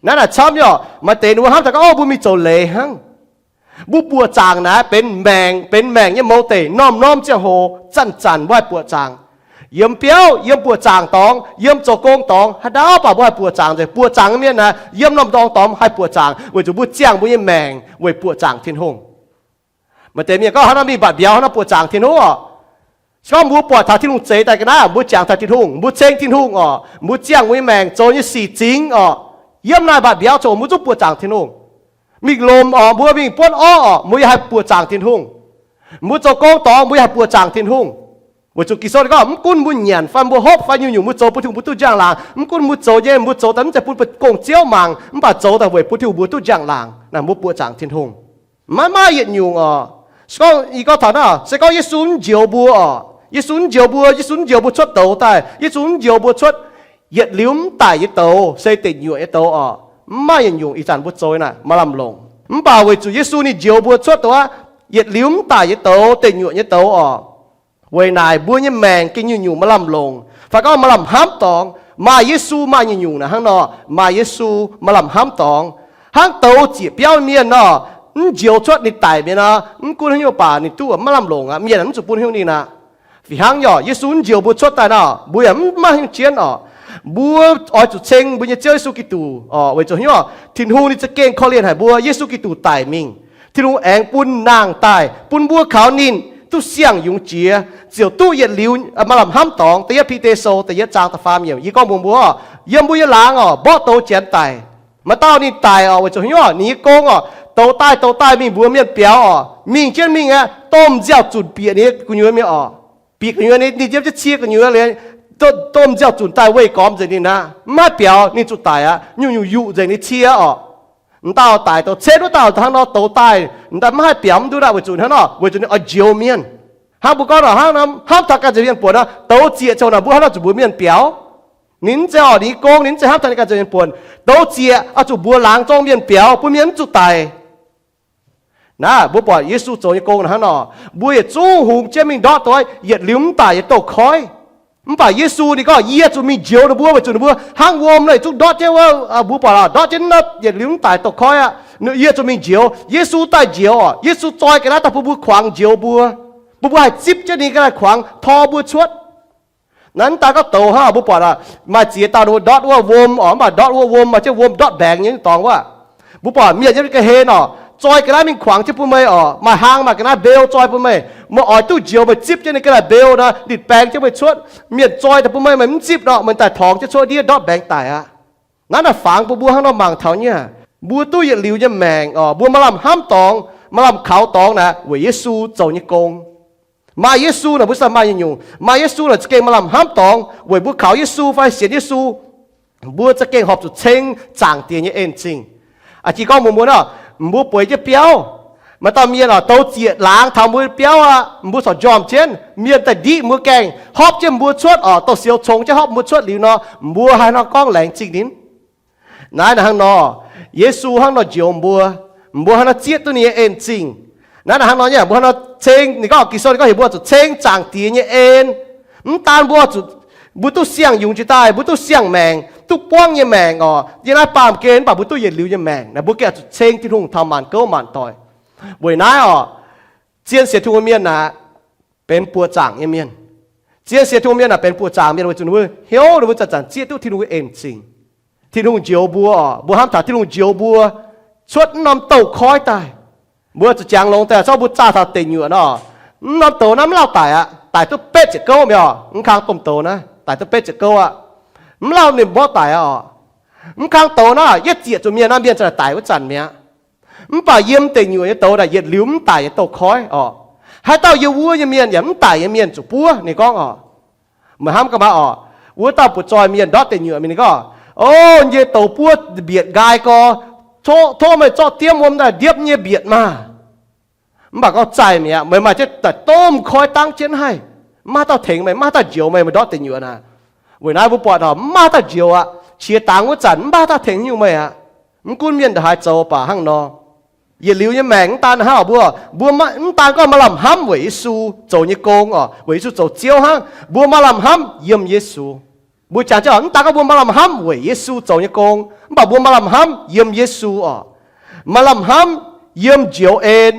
Naaiv naaic camv nyei oc. Maaih deix ninh mbuo hnamv daaih gorngv, o, mbuo mingh zoux leiz hnangv. Mbuo buoqc zaangc naaic benx maengc, benx maengc nyei mouz deic, norm-norm ziangh hoc zanc-zanc mbuo haih buoqc zaangc. Yiem biauv, yiem buoqc zaangc dorngx, yiem zoux gong dorngx, haaix dauh baac mbuo haih buoqc zaangc nzengc. Buoqc zaangc nyei mienh naaic yiem norm-norm dorngx haih buoqc zaangc, weic zuqc mbuo ziangh mbuo nyei maengc weic buoqc zaangc Tin-Hungh. Maaih deix mienh gorngv, hnangv naaiv mingh mbatc mbiauz hnangv naaiv buoqc zaangc Tin-Hungh oc. Se gorngv mbuo buatc taux Tin-Hungh zeix daaih ga'naaiv, mbuo jangx taux Tin-Hungh, mbuo ceng Tin-Hungh oc, mbuo ziangh mbuo nyei maengc zoux nyei sic zingx oc, yiem naaiv mbatc mbiauz coc mbuo zungv buoqc zaangc Tin-Hungh. Mingh lomc oc, mbuo mingh buonv orv oc, mbuo yaac haih buoqc zaangc Tin-Hungh. Mbuo zoux gong dorngx mbuo yaac haih buoqc zaangc Tin-Hungh. Weic zuqc Ging-Sou gorngv, mv gunv mbuo nyanc fai mbuo hopv fai nyungc-nyungc mbuo zoux bun Tin-Hungh mbuo duqv njang-laangc. Mv gunv mbuo zoux nyei, mbuo zoux daaih mv zeiz bun gong-ziouv mangc, mv baac zoux daaih weic bun Tin-Hungh mbuo duqv njang-laangc. Naaiv mbuo buoqc zaangc Tin-Hungh. Maiv maaih yietc nyungc oc. Se gorngv, yie gorngv taux naaiv, se gorngv Yesu mv njoux mbuo oc, Yesu mv njoux mbuo, Yesu mv njoux mbuo cuotv douz daaih, Yesu mv njoux mbuo cuotv yietc liuz mv daic nyei douz, se deic nyuoqc nyei douz oc, mv maaih yietc nyungc ih zanc mbuo zoux naaic maaih lamh longc. Mv baac weic zuqc Yesu ninh njoux mbuo cuotv douz aqv, yietc liuz mv daic nyei douz, deic nyuoqc nyei douz oc, weic naaic mbuo nyei maengc gengh nyungc-nyungc maaih lamh longc, fai gorngv maaih lamh hnamv dorngx. Maaih Yesu maaih nyungc-nyungc naaic hnangv nor, maaih Yesu maaih lamh hnamv dorngx. Hnangv douz zieqc biauv mienh nor, mv njoux cuotv ninh daic mi'aqv nor, mv gunv haaix nyungc baac ninh duqv maiv lamh longc aqv, mienh mv zuqc bun haaix nyungc ninh aqv. Fih hnangv nyei oc, Yesu mv njoux mbuo cuotv daaih nor, mbuo yaac mv maaih haaix nyungc jienv oc. Mbuo oix zuqc ceng mbuo nyei Ziouv Yesu Giduc oc, weic zuqc haaix nyungc oc? Tin-Hungh ninh za'gengh korv-lienh haic mbuo. Yesu Giduc daic mingh, Tin-Hungh aengx bun nangh daaih bun mbuo kaux ninh duqv siang-yungz jiex, ziouc duqv yietc liuz maaih lamh hnamv dorngx. Da'yietv Bide Sou da'yietv zaang da'faam yiemc, yie gorngv mbuox mbuo oc, yiem mbuo nyei laangz oc, mborqv douz janx daic. Maaih dauh ninh daic oc, weic zuqc haaix nyungc oc? Ninh nyei gong oc, douz daaih douz daaih mingh mbuox mienh biaux oc, mingh jienv mingh aqv, domh nziaaux-zunc bieqc ninh nyei gu'nyuoz mingh oc. Bieqc gu'nyuoz, ninh yiem jienv cie gu'nyuoz liuz, domh nziaaux-zunc daaih weih gormx nzengc ninh aqv, mv haih biaux, ninh zuqc daic aqv. Nyungc-nyungc yuqc nzengc ninh cie oc. M'dauh daic douz cenv wuov dauh hnangv nor douz daaih, m'daaih mv haih biaux mv ndutv aqv, weic zuqc hnangv nor, weic zuqc ninh oix njoux mienh. Hnangv mbuo gorngv nor, hnangv nor hnamv taux ganh nzengc mienh buonc nor, douz zieqc ziouc naaic mbuo hnangv nor zuqc mbuox mienh biaux. Ninh mv zeiz oc, ninh nyei gong ninh mv zeiz hnamv taux ninh ganh nzengc mienh buonc. Douz zieqc oix zuqc mbuox laangz zorng mienh biaux bun mienh mv zuqc daic. Naaiv mbuo buatc Yesu zoux nyei gong naaic hnangv nor, mbuo yietc zungv hungx jienv mingh ndortv douz, yietc liuz mv daic nyei douz-koiv. Mv baac Yesu ninh gorngv, yie zuqc mingh njoux ninh mbuo, weic zuqc ninh mbuo hnangv wuom nor yietc zungv ndortv jienv wuov, mbuo buatc oc, ndortv jienv naaiv yietc liuz mv daic douz-koiv aqv. Yie zuqc mingh njoux. Yesu daaih njoux oc. Yesu zoi ga'naaiv daaih bun mbuo kuangx njoux mbuo, bun mbuo haih zipv jienv ninh ga'naaiv kuangx tor mbuo cuotv. Naaiv mv daan gorngv douz hnangv, mbuo buatc maaih ziex dauh ninh mbuo ndortv wuov wuom oc, mv baac ndortv wuov wuom maaih jienv wuom ndortv mbaengx nyei dorngx wuov. Mbuo buatc mienh yiem ga'hlen oc, zoi ga'naaiv mingh kuangx jienv bun meih oc. Maaih hlang maaih ga'naaiv mbeu zoi bun meih. Meih oix duqv njoux meih zipv jienv ninh ga'naaiv mbeu nor, ninh baeng jienv meih cuotv. Mienh zoi daaih bun meih, meih mv zipv nor, meih daaih torngx jienv cuotv ndiev ndortv mbaengx daic aqv. Naaiv naaic fangx bun mbuo hnangv nor mangc taux nyei, mbuo duqv yietc liuz nyei maengc oc, mbuo maaih lamh hnamv dorngx, maaih lamh kaux dorngx naaic weic Yesu zoux nyei gong. Maaih Yesu naaic mbuo sai maaih nyungc-nyungc. Maaih Yesu naaic za'gengh maaih lamh hnamv dorngx weic mbuo kaux Yesu fai sienx Yesu. Mbuo za'gengh horpc zuqc ceng Zaangc Diex nyei en-zingh. Aa, jiex gorngv mbuox mbuo nor, mbuo bueix jienv biauv, maaih dauh mienh oc, douz zieqc laangz taux mbuo biauv aqv, mbuo corc njormh jienv, mienh daaih ndiqv mbuo gaengh, hopv jienv mbuo cuotv oc, douz-sioux congx jienv hopv mbuo cuotv liuz nor, mbuo haaix nor gorngv laengz zingh ninh? Naaiv naaic hnangv nor, Yesu hnangv nor njoux mbuo, mbuo hnangv nor zieqv duqv ninh nyei en-zingh. Naaiv naaic hnangv nor nyei, mbuo hnangv nor ceng ninh gorngv, Ging-Sou ninh gorngv heuc mbuo zuqc ceng Zaangc Diex nyei en. Mv daan mbuo zuqc, mbuo duqv siang-yungz jiex daaih, mbuo duqv siang-maengc, duqv buangv nyei maengc oc, yiem naaiv baamh gen, mv baac mbuo duqv yietc liuz nyei maengc naaic, mbuo gengh zuqc ceng Tin-Hungh taux maanc gouv maanc doic. Weic naaiv oc, zien sienx Tin-Hungh mienh naaic benx buoqc zaangc nyei mienh. Zien sienx Tin-Hungh mienh naaic benx buoqc zaangc mienh weic zuqc ninh mbuo hnyouv ninh mbuo zanc-zanc zieqv duqv Tin-Hungh nyei en-zingh. Tin-Hungh njoux mbuo oc, mbuo hnamv taux Tin-Hungh njoux mbuo cuotv mv norm douz-koiv daaih. Mbuo zuqc jangx longx daaih, zorqv mbuo zaah taux deic nyuoqc nor, mv norm douz naaiv mv lauh daic aqv, daic duqv betv ziepc gouv mi'aqv oc. Mv kang domh douz naaiv daic duqv betv ziepc gouv aqv. Mv lauh ninh mborqv daic aqv oc. Mv kang douz naaiv yietv ziec zuqc mienh naaiv, mienh za'gengh daic wuov zanc mi'aqv. Mv baac yiem deic nyuoqc nyei douz naaic yietc liuz mv daic nyei douz-koiv oc. Haaix dauh yiem wuov nyei mienh yaac mv daic nyei mienh zuqc buov, ninh gorngv oc. Meih hnamv gaax maah oc, wuov dauh butv-zoih mienh ndortv deic nyuoqc mingh, ninh gorngv, o, nyei douz buov mbietc nqaai gorx, tov meih zorqv diemv wuom daaih ndiepv nyei mbietc maah. Mv baac gorngv zaih mi'aqv, meih maaih jienv daaih domh koi dangv jienv haih. Mv maaih dauh tengx meih, mv maaih dauh njoux meih, meih ndortv deic nyuoqc naaic. Weic naaiv mbuo buatc oc, mv maaih dauh njoux aqv. Qiex dangx wuov zanc mv maaih dauh tengx nyungc meih aqv. Mv gunv mienh ndongc haaix zoux baac hnangv nor. Yietc liuz nyei maengc mv daan hnangv oc, mbuo, mbuo mv daan gorngv maaih lamh hnamv weic Yesu zoux nyei gong oc, weic Yesu zoux Ziouv hnangv. Mbuo maaih lamh hnamv yiem Yesu. Mbuo jangx jienv oc, mv daan gorngv mbuo maaih lamh hnamv weic Yesu zoux nyei gong, mv baac mbuo maaih lamh hnamv yiem Yesu oc. Maaih lamh hnamv yiem njoux en.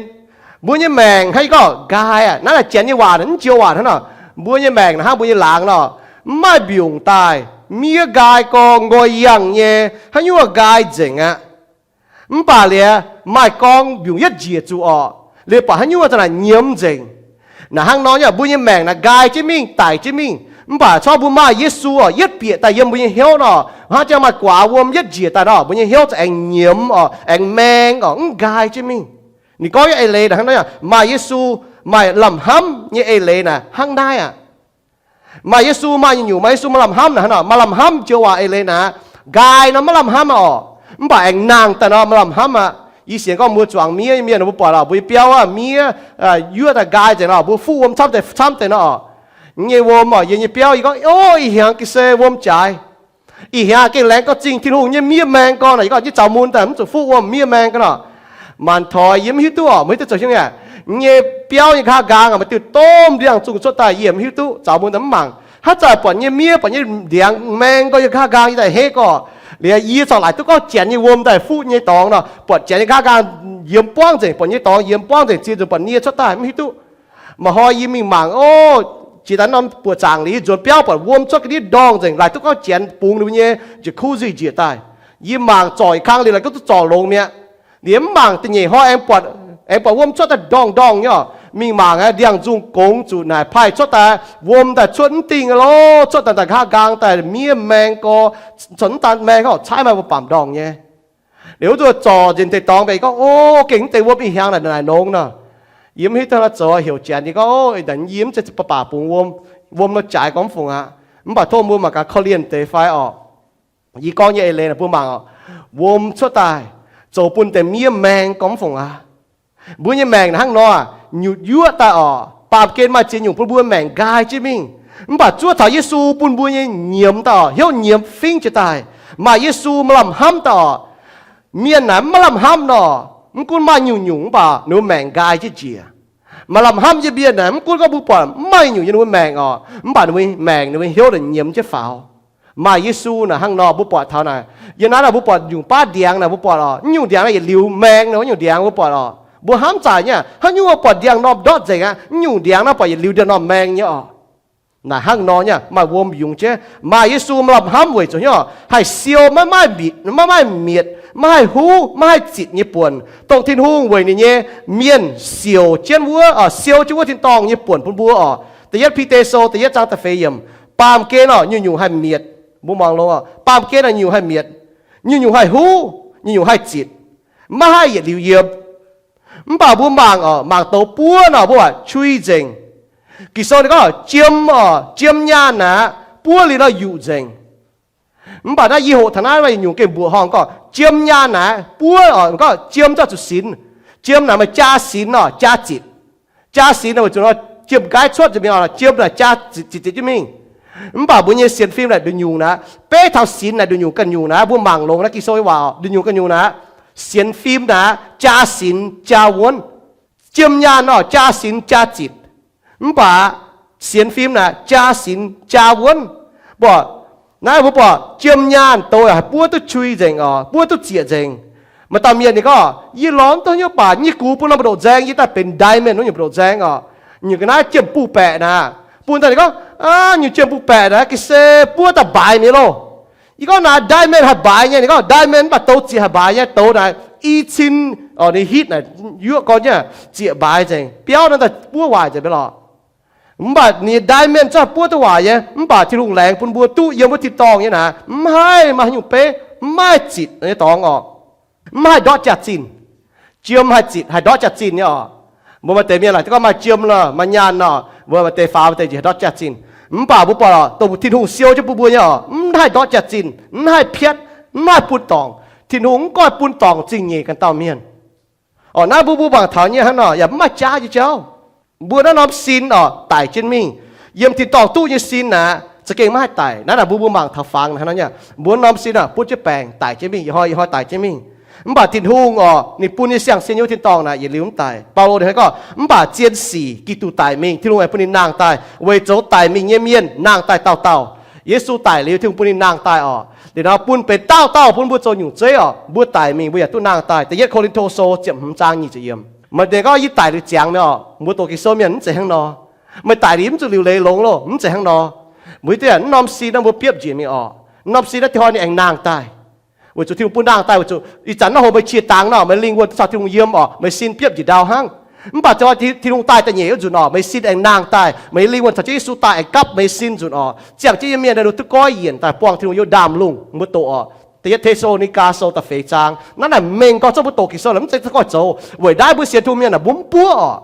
Mbuo nyei maengc hnangv yie gorngv nqaai aqv. Naaiv naaic janx nyei waac, mv njoux waac hnangv nor. Mbuo nyei maengc naaic hnangv mbuo nyei laangz nor, mv maaih mbiungc daaih, miev nqaai gorx, nqoi yangh nyei, haaix nyungc nqaai nzengc aqv. Mv baac liuz maaih gorngv mbiungc yietv njiec zuqc orqc, liuz buatc haaix nyungc za'naaic nyiemz nzengc. Naaic hnangv nor nyei, mbuo nyei maengc naaic nqaai jienv mingh, daic jienv mingh. Mv baac corc mbuo maaih Yesu orqc, yietv bieqc daaih yiem mbuo nyei hnyouv nor, hnangv jang maaih guaax wuom yietv njiec daaih nor, mbuo nyei hnyouv za'aengx nyiemz orqc, aengx maeng orqc, mv nqaai jienv mingh. Ninh gorngv nyei eix leiz naaic hnangv nor, maaih Yesu, maaih lamh hnamv nyei eix leiz naaic hnangv naaiv aqv. Maaih Yesu maaih nyungc-nyungc, maaih Yesu maaih lamh hnamv naaic hnangv nor, maaih lamh hnamv joux waac eix leiz naaic, nqaai nor maiv lamh hnamv aqv orqc, mv baac aengx nangh daaih nor maaih lamh hnamv aqv. Yie sienx gorngv mbuo zuangx miev nyei mienh, mbuo buatc lorqc, mbuo nyei biauv aqv, miev yuoqv daaih nqaai nzengc nor, mbuo fuqv wuom camv deix camv deix nor orqc. Nyei wuom orqc, yie nyei biauv yie gorngv, o, ih hnyangx ga'sie wuom jaaix. Ih hnyangx gengh laengz gauh zingh Tin-Hungh nyei miev maeng gorn nor, yie gorngv yie zaux mun daaih mv zuqc fuqv wuom miev maeng gorn nor. Maanc toix yie mv hiuv duqv orqc, mv hiuv duqv zoux hiuv nyei. Nyei biauv nyei nqa'haav nqaang maaih diuh domh ndiangx-zungh cuotv daaih yie mv hiuv duqv, zaux mun daaih mv mangc. Haaix zanc buatc nyei miev, buatc nyei ndiangx maeng gorn yie nqa'haav nqaang yie daaih hei gorx. Liuz yie corc laaic duqv gorngv janx nyei wuom daaih fuqv nyei dorngx nor, buatc janx nyei nqa'haav nqaang yiemx buangv nzengc, buatc nyei dorngx yiemx buangv nzengc, ziex nzunc buatc nie cuotv daaih mv hiuv duqv. Maaih hnoi yie mingh mangc, o, jiex daaih norm buoqc zaangc liuz, yie nzuonx biauv buatc wuom cuotv ga'ndiev ndorngh nzengc, laaic duqv gorngv janx bungx ninh mbuo nyei njiec kuv nzih njiec daaih. Yie mangc zorc ih kang liuz laaic duqv duqv zorc longx mi'aqv. Liuz mv mangc da'nyeic hnoi aengx buatc, aengx buatc wuom cuotv daaih ndorngh ndorngh nyei orqc. Mingh mangc aeqv, ndiangx-nzungh gongx zuqc naaic paaiv cuotv daaih, wuom daaih cuotv mv dingh loh, cuotv daaih daaih nqa'haav nqaang daaih miev maeng gorx, cuotv mv daan maeng gorx, caaiv maaih mbuo bamc ndorngh nyei. Liuz wuov nzunc zorc nzengc deix dorngx mbenc, yie gorngv, o, gengh mv deix wuom ih hnyangx naaic naaic nongx nor. Yie mv hiuv duqv naaiv zoux heuc janx, yie gorngv, o, yie mv zeiz baac bungx wuom, wuom nor jaaix gorngv mv fungc aqv. Mv baac tov mbuo mangc gaax korv-lienh deix fai orqc. Yie gorngv nyei eix leiz naaic mbuo mangc orqc, wuom cuotv daaih zoux bun deix miev maeng gorngv mv fungc aqv. Mbuo nyei maengc naaic hnangv nor, nyutc yuoqv daaih orqc, baamh gen maaih ziex nyungc bun mbuo maengc nqaai jienv mingh. Mv baac zuov taux Yesu bun mbuo nyei nyiemz daaih orqc, hnyouv nyiemz fingv jiex daaih, maaih Yesu maaih lamh hnamv daaih orqc. Mienh naaic mv maaih lamh hnamv nor, mv gunv maaih nyungc-nyungc mv baac ninh mbuo maengc nqaai jienv njiec. Maaih lamh hnamv nyei mienh naaic mv gunv gorngv mbuo buatc mv maaih nyungc-nyungc yiem ninh mbuo maengc orqc, mv baac ninh mbuo maengc ninh mbuo hnyouv naaic nyiemz jienv faaux. Maaih Yesu naaic hnangv nor mbuo buatc taux naaic. Yiem naaiv naaic mbuo buatc nyungc baav ndiangx naaic mbuo buatc orqc, nyungc ndiangx naaic yietc liuz maeng nor, nyungc ndiangx mbuo buatc orqc. Mbuo hnamv zaic nyei, haaix nyungc buatc ndiangx-normh ndortv nzengc aqv, nyungc ndiangx naaiv buatc yietc liuz ndiangx-normh maeng nyei orqc. Naaic hnangv nor nyei, maaih wuom yungz jienv, maaih Yesu maaih lamh hnamv weic zuqc hnyouv haih siou, maiv maaih mietc, maiv maaih mietc, maiv haih huv, maiv haih zitc nyei buonc, dongh Tin-Hungh weic ninh nyei mienh siouc jienv wuov, siou jienv wuov tin-dorngh nyei buonc bun mbuo orqc. Da'yietv Bide Sou da'yietv zaang da'feix yiemc. Baamh gen orqc, nyungc-nyungc haih mietc. Mbuo muangx longx orqc, baamh gen orqc, nyungc-nyungc haih mietc, nyungc-nyungc haih huv, nyungc-nyungc haih zitc, maiv haih yietc liuz yiem. Mv baac mbuo mangc orqc, mangc douz buov nor mbuo waac cui nzengc. Ging-Sou ninh gorngv jiem orqc, jiem nyaanh naaic buov liuz nor yuqc nzengc. Mv baac naaiv yie hoqc taux naaiv maaih nyungc gengh mbuoqc horngh gorngv jiem nyaanh naaic buov orqc, gorngv jiem zorqv zuqc sinx. Jiem naaic maaih jaa sinx orqc, jaa zitc. Jaa sinx naaic weic zuqc nor jiem-nqaiv cuotv nzengc mi'aqv, jiem naaic jaa zitc zitc jienv mingh. Mv baac mbuo nyei sienx fim naaic nduqc nyungc naaic, beiv taux sinx naaic nduqc nyungc ganh nyungc naaic, mbuo mangc longx naaiv Ging-Sou nyei waac orqc, nduqc nyungc ganh nyungc naaic. Sienx fim naaic jaa sinx jaa wuonv. Jiem nyaanh orqc, jaa sinx jaa zitc. Mv baac sienx fim naaic jaa sinx jaa wuonv. Mbuo, naaiv mbuo buatc jiem nyaanh douz haih buov duqv cui nzengc orqc, buov duqv zieqc nzengc. Maaih dauh mienh ninh gorngv, yie lorz mv duqv haaix nyungc baac nyei gux bun norm mbu'ndongx nzaeng, yie daaih benx diamond wuov nyungc mbu'ndongx nzaeng orqc. Nyungc ga'naaiv jiem buv baeqc naaic, bun daaih ninh gorngv, aa, nyungc jiem buv baeqc naaic ga'sie buov daaih mbaaix mi'aqv loh. Yie gorngv naaic diamond haih mbaaix nyei, ninh gorngv diamond mv baac douz zieqc haih mbaaix nyei, douz naaic i cin, orqc, ninh hitv naaic yuoqv gorn nyei, zieqc mbaaix nzengc, biauv naaiv daaih buov waaic nzengc mi'aqv lorqc. Mv baac ninh diamond zungv buov duqv waaic nyei, mv baac Tin-Hungh laengz bun mbuo duqv yiem wuov tin-dorngh nyei naaic, mv haih maaih haaix nyungc beiv, mv maaih zitc nyei dorngx orqc. Mv haih ndortv jaax-zinh. Jiem haih zitc, haih ndortv jaax-zinh nyei orqc. Mbuo maaih deix mienh laaic gorngv maaih jiem nor, maaih nyaanh nor, mbuo maaih deix faaux maaih deix njiec haih ndortv jaax-zinh. Mv baac mbuo buatc orqc, dongh Tin-Hungh siou jienv bun mbuo nyei orqc, mv haih ndortv jaax-zinh, mv haih piatv, mv haih bun dorngc. Tin-Hungh mv goiv bun dorngc zingh nyeic ganh dauh mienh. Orqc, naaiv mbuo mbuo mangc taux nyei hnangv nor yaac mv maaih jaav nyei jauv. Mbuo naaiv norm sin orqc, daic jienv mingh. Yiem tin-dorngh duqv nyei sin aqv, za'gengh maiv haih daic. Naaiv naaic mbuo mbuo mangc taux fangx hnangv nor nyei. Mbuo norm sin aqv, butv jienv baengc, daic jienv mingh, ih hnoi ih hnoi daic jienv mingh. Mv baac Tin-Hungh orqc, ninh bun nyei siang-sin yiem wuov tin-dorngh naaic yietc liuz mv daic. Baulo ninh hnangv gorngv, mv baac zien sic Giduc daic mingh, Tin-Hungh aengx bun ninh nangh daaih weic zoux daic mingh nyei mienh nangh daaih dauh dauh. Yesu daic liuz, Tin-Hungh bun ninh nangh daaih orqc. Liuz nor bun benx dauh dauh bun mbuo zoux nyungc zeiv orqc. Mbuo daic mingh mbuo yaac duqv nangh daaih. Da'yietv Ko^lin^to Sou ziepc hmz zaang nyic ziepc yiemc. Maaih deix gorngv, yie daic liuz ziangx mi'aqv orqc. Mbuo doqc Ging-Sou mienh mv zeiz hnangv nor. Meih daic liuz mv zuqc liuc leiz longx loh, mv zeiz hnangv nor. Mbuo deix naaiv norm sin naaiv mbuo biopv njiec mingh orqc. Norm sin naaiv ih hnoi ninh aengx nangh daaih. Weic zuqc Tin-Hungh bun nangh daaih, weic zuqc ih zanc naaiv hoc meih qiex dangx nor, meih lingh wuonh duqv caux Tin-Hungh yiem orqc, meih sin biopv njiec ndau hnangv. Mv baac zoux Tin-Hungh daaih da'nyeic wuov nzunc orqc, meih sin aengx nangh daaih, meih lingh wuonh caux jienv Yesu daaih aengx gapv meih sin nzunc orqc. Ziangh jienv nyei mienh naaiv nor duqv goiv yienc daaih buangh Tin-Hungh yiem ndaamv-lungh. Mbuo doqc orqc, Da'yietv Te^saa^lo^ni^gaa Sou da'feix zaang. Naaiv naaic mengh gorngv zorqv mbuo doqc Ging-Sou naaic mv zeiz gorngv zoux. Weic naaiv mbuo sienx Tin-Hungh mienh naaic mbuo mv buov orqc.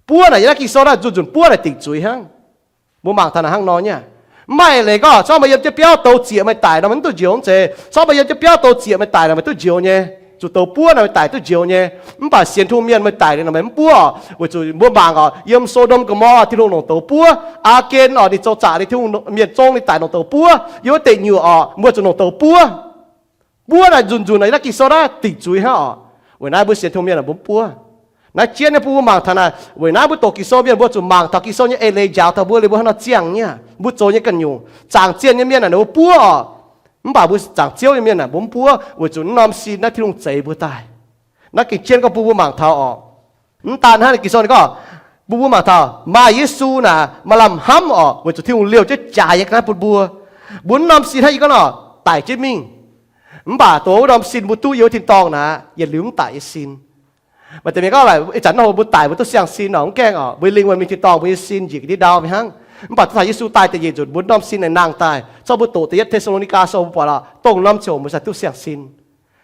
Buov naaic yiem naaiv Ging-Sou naaiv nzunc nzunc buov naaic dingc zuiz hnangv. Mbuo mangc taux naaic hnangv nor nyei. Mv maaih leiz gorngv zorqv meih yiem jienv biauv douz zieqc meih daic nor meih mv duqv njoux mv zeiz. Zorqv meih yiem jienv biauv douz zieqc meih daic nor meih duqv njoux nyei. Zuqc douz buov nor meih daic duqv njoux nyei. Mv baac sienx Tin-Hungh mienh meih daic liuz nor meih mv buov orqc. Weic zuqc mbuo mangc orqc, yiem So^ndom Gomorrah Tin-Hungh longc douz buov. Aa^gen orqc, ninh zoux zaqc liuz Tin-Hungh mienh zong ninh daic longc douz buov. Yiem wuov deic nyuoqc orqc, mbuo zuqc longc douz buov. Buov naaic nzunc nzunc naaic yiem naaiv Ging-Sou naaiv dingc zuiz hnangv orqc. Weic naaiv mbuo sienx Tin-Hungh mienh naaic mbuo mv buov. Naaiv jienv nyei bun mbuo mangc taux naaic, weic naaiv mbuo doqc Ging-Sou mienh mbuo zuqc mangc taux Ging-Sou nyei eix leiz njaaux taux mbuo liuz mbuo hnangv nor ziangh nyei. Mbuo zoux nyei ganh nyungc zaangc zienh nyei mienh naaic ninh mbuo buov orqc. Mv baac mbuo zaangc Ziouv nyei mienh naaic mbuo mv buov, weic zuqc naaiv norm sin naaiv Tin-Hungh zeix mbuo daaih. Naaiv gengh jienv gorngv bun mbuo mangc taux orqc. Mv daan hnangv, Ging-Sou ninh gorngv, bun mbuo mangc taux maaih Yesu naaic maaih lamh hnamv orqc, weic zuqc Tin-Hungh liouh jienv jaaix nyei ga'naaiv bun mbuo. Mbuo naaiv norm sin hnangv yie gorngv nor, daic jienv mingh. Mv baac dongh wuov norm sin mbuo duqv yiem wuov tin-dorngh naaic, yietc liuz mv daic nyei sin. Maaih deix mienh gorngv, ih zanc naaiv hoc mbuo daic mbuo duqv siang-sin orqc, mv gaengh orqc, mbuo lingh wuonh mingh tin-dorngh mbuo nyei sin njiec ga'ndiev ndau mingh hnangv. Mv baac duqv taux Yesu daaih da'nyeic nzunc mbuo norm sin naaic nangh daaih. Zorqv mbuo doqc Da'yietv Te^saa^lo^ni^gaa Sou mbuo buatc lorqc, dongh norm ziouc mbuo cingx duqv siang-sin.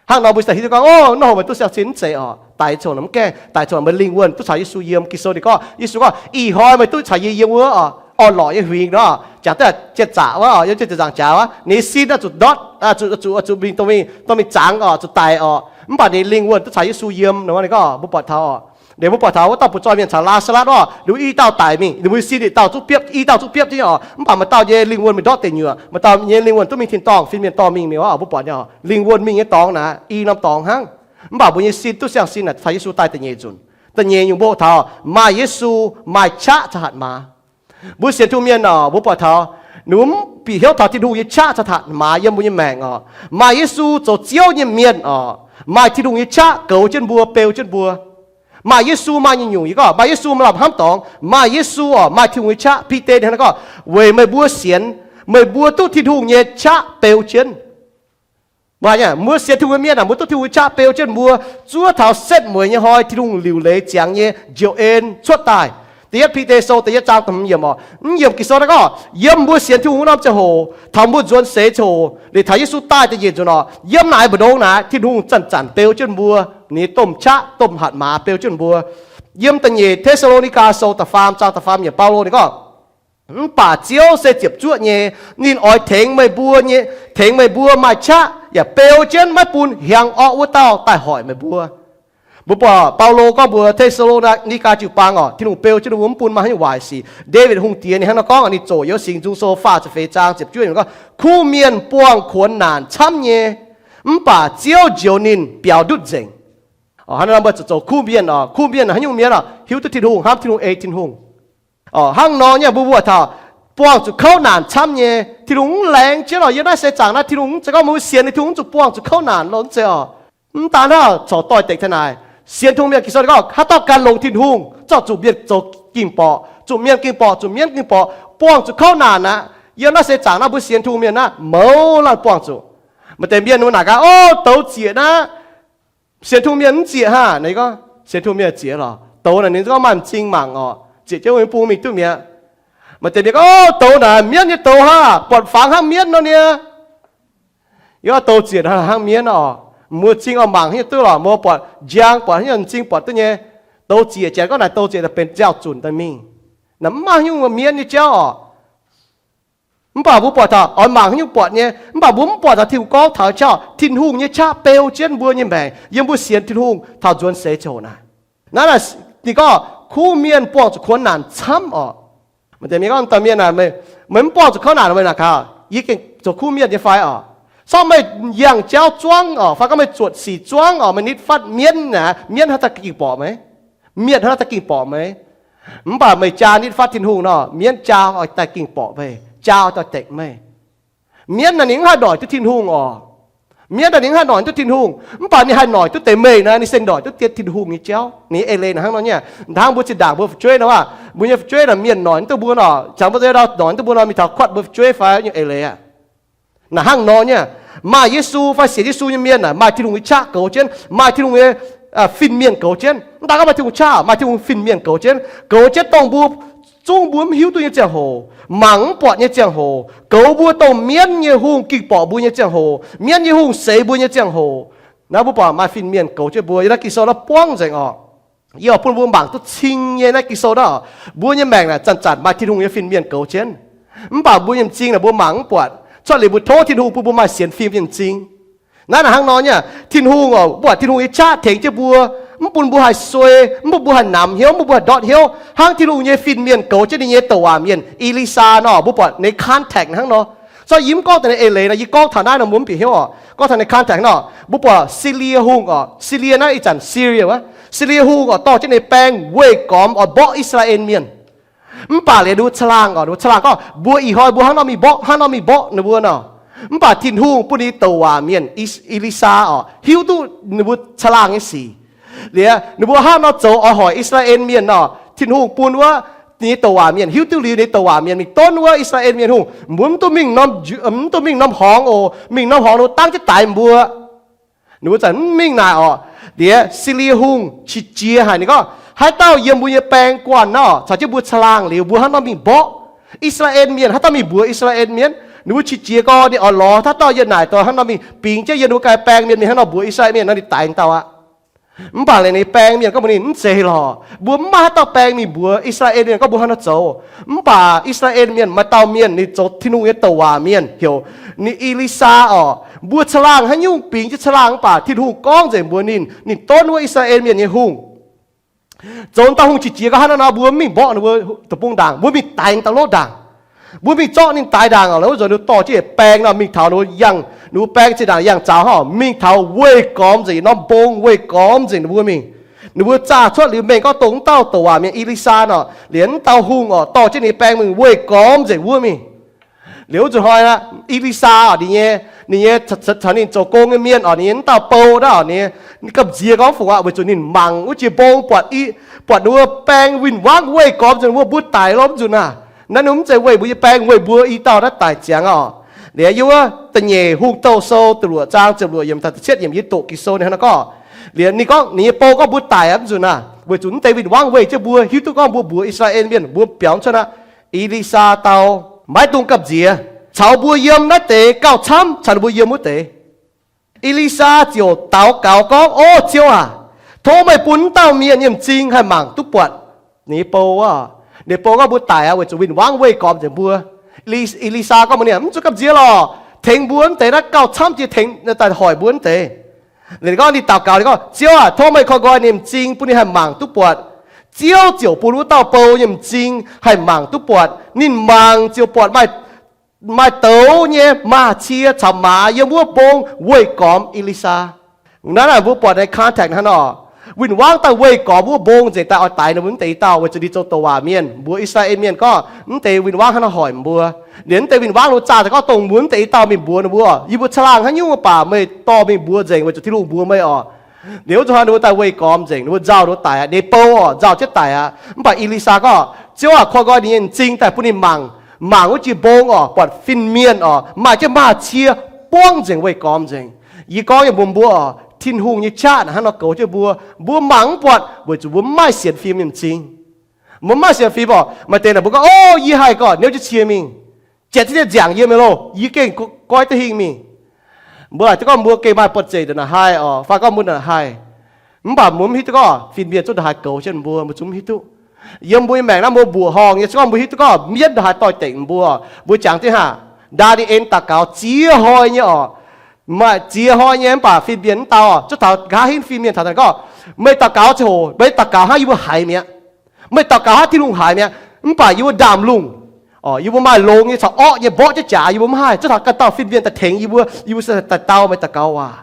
Hnangv nor mbuo cingx daaih hiuv duqv gorngv, o, naaiv hoc meih duqv siang-sin mv zeiz orqc, daaih coc naaic mv gaengh, daaih coc naaic meih lingh wuonh duqv caux Yesu yiem. Ging-Sou ninh gorngv, Yesu gorngv, ih hnoi meih duqv caux yie yiem wuov orqc, orn-lorqc nyei huingx nor, jangx duqv jiex zaqc wuov orqc, yiem jiex zaqc jaax wuov, ninh nyei sin naaiv zuqc ndortv, zuqc, zuqc, zuqc mingh dongh mingh, dongh mingh zangx orqc, zuqc daic orqc. Mv baac ninh lingh wuonh duqv caux Yesu yiem nor, ninh gorngv mbuo buatc taux orqc. Liuz mbuo buatc taux wuov dauh butv-zoih mienh caux Laa^saa^latv orqc, liuz i dauh daic mingh, liuz mbuo nyei sin i dauh zuqv biopv, i dauh zuqv biopv jienv orqc. Mv baac maaih dauh nyei lingh wuonh mingh ndortv deic nyuoqc, maaih dauh nyei lingh wuonh duqv mingh tin-dorngh, fin-mienh dorh mingh mi'aqv orqc. Mbuo buatc nyei orqc, lingh wuonh mingh nyei dorngx naaic i norm dorngx hnangv. Mv baac mbuo nyei sin duqv siang-sin naaic caux Yesu daaih da'nyeic nzunc. Da'nyeic nyungc mbuo hoqc taux maaih Yesu, maaih qaqv caux hatc maaz. Mbuo sienx Tin-Hungh mienh orqc, mbuo buatc taux ninh mbuo mv bieqc hnyouv taux Tin-Hungh nyei qaqv caux hatc maaz yiem mbuo nyei maengc orqc. Maaih Yesu zoux Ziouv nyei mienh orqc, maaih Tin-Hungh nyei qaqv goux jienv mbuo, beu jienv mbuo. Maaih Yesu maaih nyungc-nyungc, yie gorngv maaih Yesu maaih lamh hnamv dorngx, maaih Yesu orqc, maaih Tin-Hungh nyei qaqv. Bide ninh hnangv naaiv gorngv, weic meih mbuo sienx, meih mbuo duqv Tin-Hungh nyei qaqv beu jienv. Maaih nyei, mbuo sienx Tin-Hungh nyei mienh aah, mbuo duqv Tin-Hungh nyei qaqv beu jienv mbuo, zuov taux setv mueiz nyei hnoi Tin-Hungh liuc leiz ziangx nyei njoux en cuotv daaih. Da'yietv Bide Sou da'yietv zaang da'hmz yiemc orqc, mv yiemc Ging-Sou naaiv gorngv, yiem mbuo sienx Tin-Hungh wuov norm ziangh hoc, taux mbuo nzuonx seix ziangh hoc, liuz taux Yesu daaih da'nyeic nzunc orqc, yiem naaic mbu'ndongx naaic Tin-Hungh zanc-zanc beu jienv mbuo, ninh nyei domh qaqv domh hatc maaz beu jienv mbuo. Yiem da'nyeic Te^saa^lo^ni^gaa Sou da'faam zaang da'faam yiemc Baulo ninh gorngv, mv baac Ziouv se ziepc zuoqv nyei, ninh oix tengx meih mbuo nyei, tengx meih mbuo maaih qaqv yaac beu jienv maiv bun hiaang orqv wuov dauh daaih hoic meih mbuo. Mbuo buatc Baulo gorngv mbuox Te^saa^lo^ni^gaa jiu-baang orqc, Tin-Hungh beu jienv ninh mbuo mv bun maaih haaix nyungc waaic sic. Ndaawitv Hungh Diex ninh hnangv naaiv gorngv, ninh zoqc Yiuh Singx Nzung Sou faah ziepc feix zaang ziepc juov yiemc gorngv, kuv mienh buangh kuonx naanc camv nyei, mv baac Ziouv njoux ninh biaux ndutv nzengc. Orqc, hnangv naaiv mbuo zuqc zoux kuv mienh orqc, kuv mienh haaix nyungc mienh orqc, hiuv duqv Tin-Hungh, hnamv Tin-Hungh, ei Tin-Hungh. Orqc, hnangv nor nyei mbuo mbuox taux buangh zuqc kouv naanc camv nyei, Tin-Hungh mv laengz jienv orqc, yiem naaiv seix zaangc naaiv Tin-Hungh mv zeiz gorngv mbuo sienx ninh Tin-Hungh mv zuqc buangh zuqc kouv naanc loh, mv zeiz orqc. Mv daan hnangv, corc doix-dekc taux naaic, sienx Tin-Hungh mienh Ging-Sou ninh gorngv haaix dauh gan longx Tin-Hungh, zorqv zuqc mienh zoux ging-borqc, zuqc mienh ging-borqc, zuqc mienv ging-borqc, buangh zuqc kouv naanc aqv. Yiem naaiv seix zaangc naaiv mbuo sienx Tin-Hungh mienh naaiv mouz laanh buangh zuqc. Maaih deix mienh mbuo naaic gaax, o, douz zieqc naaiv, sienx Tin-Hungh mienh mv zieqc haav. Naaic gorngv sienx Tin-Hungh mienh zieqc lorqc. Douz naaic ninh gorngv maaih m'zing mangc orqc, zieqc jienv wuov bung mingh duqv mi'aqv. Maaih deix mienh gorngv, o, douz naaic mienv nyei douz haav, buatc fangx hnangv mienv nor nie. Yie gorngv douz zieqc hnangv mienv orqc, mbuo m'zing oix mangc hnangv nyei duqv lorqc, mbuo buatc njang buatc hnangv nyei m'zing buatc duqv nyei. Douz zieqc janx gorngv naaic douz zieqc naaic benx nziaaux zunc daaih mingh. Naaic mv maaih haaix nyungc mienv nyei jauv orqc. Mv baac mbuo buatc taux oix mangc haaix nyungc buatc nyei, mv baac mbuo mv buatc taux Tin-Hungh gorngv taux qaqv, Tin-Hungh nyei qaqv beu jienv mbuo nyei maengc yiem mbuo sienx Tin-Hungh taux nzuonx seix ziangh hoc naaic. Naaiv naaic ninh gorngv kuv mienh buangh zuqc kuonx naanc camv oc. Maaih deix mienh gorngv, dauh mienh aah, meih mv buangh zuqc kuonx naanc meih naaic gaax, yie gengh zoux kuv mienh nyei fai oc? Sortv meih yangh jauv zuangv oc, fai gorngv meih zuotc sic zuangv oc, meih nitv fatv mienv naaic, mienv hnangv daaih ging borqc meih? Mienv hnangv daaih ging borqc meih? Mv baac meih jaa nitv fatv Tin-Hungh nor, mienv jaa oix daaih ging borqc meih, jaa oix daaih dekc meih. Mienv naaic ninh mv haih noic duqv Tin-Hungh oc. Mienv naaic ninh mv haih noic duqv Tin-Hungh, mv baac ninh haih noic duqv deix mengh naaic, ninh se noic duqv dien Tin-Hungh nyei jauv. Ninh nyei eix leiz naaic hnangv nor nyei. Hnangv mbuo zinh ndaangc mbuo fu'jueiv nor, mbuo nyei fu'jueiv naaic mienh noic duqv mbuo nor, caux mbuo za'gengh noic duqv mbuo nor, mingh taux kuatv mbuo fu'jueiv fai nyei eix leiz aqv. Naaic hnangv nor nyei. Maaih Yesu fai sienx Yesu nyei mienh naaic maaih Tin-Hungh nyei qaqv goux jienv, maaih Tin-Hungh nyei fin-mienh goux jienv. Mv daan gorngv maaih Tin-Hungh qaqv, maaih Tin-Hungh fin-mienh goux jienv, goux jienv dongh mbuo, zungv mbuo mv hiuv duqv nyei ziangh hoc, mangc mv buatc nyei ziangh hoc, goux mbuo dongh mienv nyei hungh ging borqc mbuo nyei ziangh hoc, mienv nyei hungh seix mbuo nyei ziangh hoc. Naaiv mbuo buatc maaih fin-mienh goux jienv mbuo. Yiem naaiv Ging-Sou naaiv buangv nzengc oc. Yie oix bun mbuo mangc duqv cing nyei naaiv Ging-Sou naaiv oc. Mbuo nyei maengc naaic zanc-zanc maaih Tin-Hungh nyei fin-mienh goux jienv, mv baac mbuo nyei m'zing naaic mbuo mangc mv buatc. Cuotv liuz mbuo tov Tin-Hungh bun mbuo maaih sienx fim nyei m'zing. Naaiv naaic hnangv nor nyei. Tin-Hungh oc, mv buatc Tin-Hungh nyei qaqv tengx jienv mbuo, mv bun mbuo haih suei, mv bun mbuo haih namx hnyouv, mv bun mbuo haih ndortv hnyouv, hnangv Tin-Hungh nyei fin-mienh goux jienv ninh nyei douc waac mienh E^li^saa nor. Mbuo buatc ninh context hnangv nor. Zorqv yie mv gorngv daaih ninh eix leiz nor, yie gorngv taux naaiv nor mbuo mv bieqc hnyouv oc. Gorngv taux ninh context nor, mbuo buatc Silie Hungh oc, Silie naaiv ih zanc Syria wuov, Silie Hungh oc dorh jienv ninh baeng weih gormx oix mborqv I^saa^laa^en Mienh. Mv baac liuz ninh mbuo caangh laangh oc, ninh mbuo caangh laangh gorngv, mbuo ih hnoi mbuo hnangv nor mingh mborqv, hnangv nor mingh mborqv ninh mbuo nor. Mv baac Tin-Hungh bun ninh douc waac mienh E^li^saa oc hiuv duqv ninh mbuo caangh laangh nyei sic. Liuz ninh mbuo hnangv nor zoux oix hoic I^saa^laa^en Mienh nor, Tin-Hungh bun wuov ninh nyei douc waac mienh hiuv duqv liuz, ninh douc waac mienh mingh donv wuov I^saa^laa^en Mienh hungh, mbuo mv duqv mingh norm, mv duqv mingh norm horngz oc. Mingh norm horngz ninh mbuo dangv jienv daix mbuo. Ninh mbuo zanc mv mingh naaic oc. Liuz Silie Hungh qiex jiez haic, ninh gorngv, haaix dauh yiem mbuo nyei baeng guanh nor caux jienv mbuo caangh laangh liuz, mbuo hnangv nor mingh mborqv I^saa^laa^en Mienh, haaix dauh mingh mbuox I^saa^laa^en Mienh. Ninh mbuo qiex jiez gorngv ninh oix lorz haaix dauh yiem naaic dorngx hnangv nor mingh bingx jienv yiem ninh mbuo ganh baeng mienh, mingh hnangv nor mbuox I^saa^laa^en Mienh nor ninh daix dauh aqv. Mv baac liuz ninh baeng mienh gorngv mbuox ninh, mv zeiz lorqc, mbuo mv maaih haaix dauh baeng mingh mbuox I^saa^laa^en Mienh gorngv mbuo hnangv nor zoux. Mv baac I^saa^laa^en Mienh maaih dauh mienh ninh zoux Tin-Hungh nyei douc waac mienh, heuc ninh E^li^saa oc. Mbuo caangh laangh haaix nyungc bingx jienv caangh laangh mv baac Tin-Hungh gorngv nzengc mbuox ninh, ninh donv wuov I^saa^laa^en Mienh nyei hungh. Zoux dauh hungh qiex jiez gorngv hnangv nor nor, mbuo mv mingh mborqv ninh mbuo deic-bung ndaangc, mbuo mingh daix dauh lov ndaangc. Mbuo mingh zorqv ninh daix ndaangc oc. Liuz wuov nzunc ninh dorh jienv baeng nor mingh taux ninh mbuo yangh, ninh mbuo baeng zinh ndaangc yangh zaux hnangv, mingh taux weih gormx nzengc norm mbong, weih gormx nzengc ninh mbuo mingh. Ninh mbuo zaah cuotv liuz mengh gorngv dongh wuov dauh douc waac mienh E^li^saa nor, liuz wuov dauh hungh oc dorh jienv ninh baeng mingh weih gormx nzengc wuov mingh. Liuz wuov nzunc hnoi aqv, E^li^saa oc, ninh nyei, ninh nyei caux ninh zoux gong nyei mienh oc, ninh nyei wuov dauh bou naaiv oc, ninh gamh nziex gorngv fungc aqv, weic zuqc ninh mangc wuov jiex mbong buatc, buatc ninh mbuo baeng win-wangv weih gormx nzengc wuov, mbuo daic lorqc wuov nzunc aav. Naaiv ninh mv zeiz weih mbuo nyei baeng, weih mbuo i dauh naaiv daic ziangx oc. Liuz yiem wuov da'nyeic Hungh Douh Sou da'luoqc zaang ziepc luoqc yiemc taux da'cietv yiemc yie doqc Ging-Sou ninh hnangv naaiv gorngv. Liuz ninh gorngv ninh nyei bou gorngv mbuo daic aqv wuov nzunc aav, weic zuqc mv deix win-wangv weih jienv mbuo, hiuv duqv gorngv mbuo mbuox I^saa^laa^en Mienh, mbuo biaux cuotv aqv. E^li^saa dau, maiv dungx gamh nziex, caux mbuo yiem naaiv deix gauh camv caux ninh mbuo yiem wuov deix. E^li^saa ziouc daux gaux gorngv, O Ziouv aac, tov meih bun wuov dauh mienh nyei m'zing haih mangc duqv buatc ninh nyei bou aqv. Ninh bou gorngv mbuo daic aqv weic zuqc win-wangv weih gormx nzengc mbuo. E^li^saa gorngv mbuox ninh, Mv zuqc gamh nziex lorqc. Tengx mbuo wuov deix naaiv gauh camv jiex, tengx daaih hoic mbuo wuov deix. Ninh gorngv, ninh daux gaux, ninh gorngv, Ziouv aac, tov meih koi nqoi ninh m'zing bun ninh haih mangc duqv buatc. Ziouv ziouc bun wuov dauh bou nyei m'zing haih mangc duqv buatc. Ninh mangc ziouc buatc maaih, maaih douz nyei maaz-cie caux maaz yiem wuov mbong weih gormx E^li^saa. Naaiv mbuo buatc naaiv context hnangv nor, win-wangv daaih weih gormx wuov mbong nzengc daaih oix daix ninh mbuo wuov deix i dauh weic zuqc ninh zoux douc waac mienh mbuox I^saa^laa^en Mienh gorngv, Mv deix win-wangv hnangv nor hoic mbuo. Liuz mv deix win-wangv ninh zaah daaih gorngv dongh mbuo wuov deix i dauh mingh mbuox ninh mbuo, Yie mbuo caangh laangh haaix nyungc mv baac meih dorh mingh mbuox nzengc weic zuqc Tin-Hungh mbuox meih oc. Liuz wuov nzunc hnoi ninh mbuo daaih weih gormx nzengc, ninh mbuo nzauh ninh mbuo daic aqv, ninh bou oc nzauh jienv daic aqv. Mv baac E^li^saa gorngv, Ziouv aac, koi nqoi ninh nyei m'zing daaih bun ninh mangc, mangc wuov jiex mbong oc, buatc fin-mienh oc, maaih jienv maaz-cie buangv nzengc weih gormx nzengc. Yie gorngv yiem mbuox mbuo oc, Tin-Hungh nyei qaqv naaic hnangv nor goux jienv mbuo. Mbuo mangc mv buatc weic zuqc mbuo mv maaih sienx fim nyei m'zing. Mbuo mv maaih sienx fim oc. Maaih deix naaic mbuo gorngv, O, yie haih gorqv-hniouv jienv cie mingh, janx zieqv nziangx yie mingh loh, yie gengh goiv duqv hingh mingh. Mbuo laaic duqv gorngv mbuo gengh maaih buoz-zec ndongc naaic haih oc, fai gorngv mbuo ndongc naaic haih. Mv baac mbuo mv hiuv duqv gorngv fin-mienh zungv ndongc haaix goux jienv mbuo, mbuo zungv mv hiuv duqv. Yiem mbuo nyei maengc naaiv mbuo mbuoqc horngh nyei, se gorngv mbuo hiuv duqv gorngv mienv ndongc haaix doix-dekc mbuo, mbuo jangx jienv haah, Ndaa^ni^en daux gaux ziex hnoi nyei oc. Maaih ziex hnoi nyei mv baac fin-mienh mv dau oc. Zuov taux nqa'haav hingv fin-mienh taux daaih gorngv, meih daux gaux ziangh hoc meih daux gaux hnangv yie mbuo haiz mi'aqv. Meih daux gaux hnangv Tin-Hungh haiz mi'aqv. Mv baac yie mbuo ndaamv-lungh, yie mbuo maaih longx nyei caux orqv nyei mborqv jienv jaax yie mbuo mv haih. Zuov taux ganh dauh fin-mienh daaih tengx yie mbuo, yie mbuo se daaih dau meih daux gaux waac.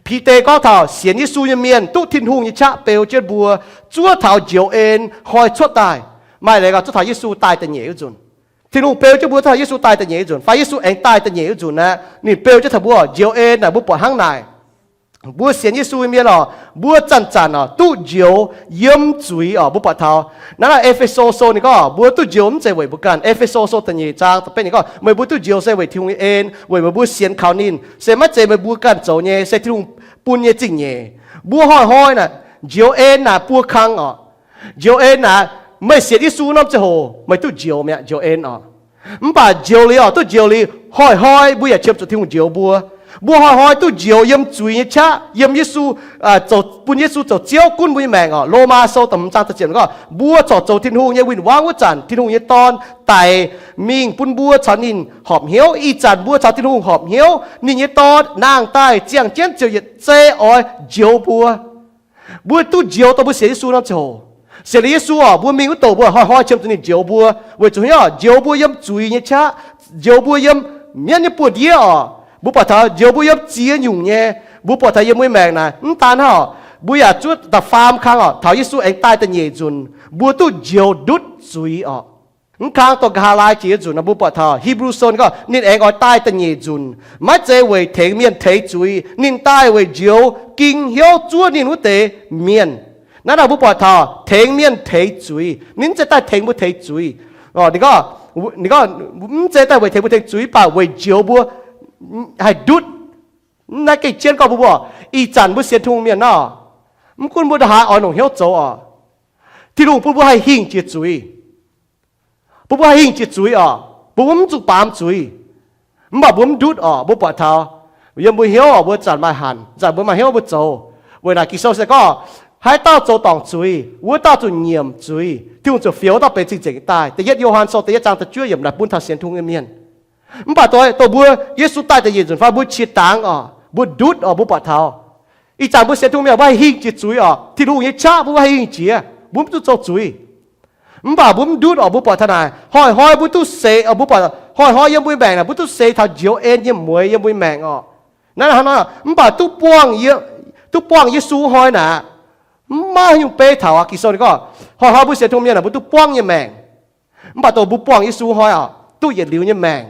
Bide gorngv taux sienx Yesu nyei mienh duqv Tin-Hungh nyei qaqv beu jienv mbuo zuov taux njoux en hnoi cuotv daaih. Maaih leiz gaax zuov taux Yesu daaih da'nyeic wuov nzunc. Tin-Hungh beu jienv mbuo zuov taux Yesu daaih da'nyeic wuov nzunc, fai Yesu aengx daaih da'nyeic wuov nzunc aqv, ninh beu jienv taux mbuo njoux en naaic mbuo buatc hnangv naaic. Mbuo sienx Yesu nyei mienh oc, mbuo zanc-zanc oc duqv njoux yiem zuiz oc. Mbuo buatc taux naaiv E^fe^so Sou ninh gorngv mbuo duqv njoux mv zeiz weic mbuo ganh. E^fe^so Sou da'nyeic zaang da'betv ninh gorngv meih mbuo duqv njoux se weic Tin-Hungh nyei en, weic meih mbuo sienx kaux ninh. Se maiv zeiz meih mbuo ganh zoux nyei, se Tin-Hungh bun nyei zingh nyeic. Mbuo hnoi-hnoi naaic njoux en naaic buo kang oc. Njoux en naaic, meih sienx Yesu norm ziangh hoc meih duqv njoux mi'aqv, njoux en oc. Mv baac njoux liuz oc, duqv njoux liuz hnoi-hnoi mbuo yaac qiemx zuqc Tin-Hungh njoux mbuo. Mbuo hnoi-hnoi duqv njoux yiem zuiz nyei qaqv, yiem Yesu, bun Yesu zoux Ziouv gunv mbuo nyei maengc oc. Lomaa Sou da'hmz zaang da'ziepc gorngv mbuo corc zoux Tin-Hungh nyei win-wangv wuov zanc, Tin-Hungh nyei Dorn daic mingh bun mbuo caux ninh horpc hnyouv. Ih zanc mbuo caux Tin-Hungh horpc hnyouv, ninh nyei Dorn nangh daaih ziangh jienv ziouc yietc zei oix njoux mbuo. Mbuo duqv njoux dongh mbuo sienx Yesu norm ziangh hoc. Sienx liuz Yesu oc, mbuo mingh wuov douc mbuo hnoi-hnoi qiemx zuqc ninh njoux mbuo. Weic zuqc haaix nyungc? Njoux mbuo yiem zuiz nyei qaqv, njoux mbuo yiem mienv nyei buoz-ndiev oc. Mbuo buatc taux njoux mbuo yiem ziex nyungc nyei. Mbuo buatc taux yiem mbuo nyei maengc naaic mv daan hnangv oc, mbuo yaac zuov da'faam kang oc, taux Yesu aengx daaih da'nyeic nzunc, mbuo duqv njoux ndutv zuiz oc. Mv kang dongh nqa'haav laai jiex nzunc nor mbuo buatc taux Hipv^lu Sou ninh gorngv ninh aengx oix daaih da'nyeic nzunc, maiv zeiz weic tengx mienh tengx zuiz, ninh daaih weic njoux ging hnyouv zuov ninh wuov deix mienh. Naaiv nor mbuo buatc taux tengx mienh tengx zuiz, ninh mv zeiz daaih tengx mbuo tengx zuiz. Ninh gorngv, ninh gorngv mv zeiz daaih weic tengx mbuo tengx zuiz, mv baac weic njoux mbuo haih ndutv. Naaiv gengh jienv gorngv mbuo, mbuo ih zanc mbuo sienx Tin-Hungh mienh nor, mv gunv mbuo ndongc haaix oix longc hnyouv zoux oc, Tin-Hungh bun mbuo haih hingh jiex zuiz. Bun mbuo haih hingh jiex zuiz oc. Bun mbuo mv zuqc baamz zuiz. Mv baac mbuo mv ndutv oc. Mbuo buatc taux yiem mbuo hnyouv oc, mbuo zanc maaih hanc, zanc mbuo maaih hnyouv mbuo zoux. Weic naaic Ging-Sou se gorngv, haaix dauh zoux dorngc zuiz, wuov dauh zuqc nyiemc zuiz, Tin-Hungh ziouc fioux wuov dauh benx cing-nzengc daaih. Da'yietv Yo^han Sou da'yietv zaang da'juov yiemc naaic bun taux sienx Tin-Hungh nyei mienh. Mv baac dongh, dongh mbuo Yesu daaih da'nyeic nzunc fai mbuo qiex dangx oc, mbuo ndutv oc, mbuo buatc taux ih zanc mbuo sienx Tin-Hungh mienh mbuo haih hingh jiex zuiz oc. Tin-Hungh nyei qaqv bun mbuo haih hingh jiex, mbuo mv zuqc zoux zuiz. Mv baac mbuo mv ndutv oc, mbuo buatc taux naaic, hnoi-hnoi mbuo duqv seix oc, mbuo buatc hnoi-hnoi yiem mbuo maengc naaic mbuo duqv seix taux njoux en nyei mueix yiem mbuo maengc oc. Naaiv hnangv nor, mv baac duqv buangh, duqv buangh Yesu hnoi naaic, mv maaih haaix nyungc beiv taux aqv. Ging-Sou ninh gorngv, hnoi-hnoi mbuo sienx Tin-Hungh mienh naaic mbuo duqv buangv nyei maengc. Mv baac dongh mbuo buangh Yesu hnoi oc, duqv yietc liuz nyei maengc.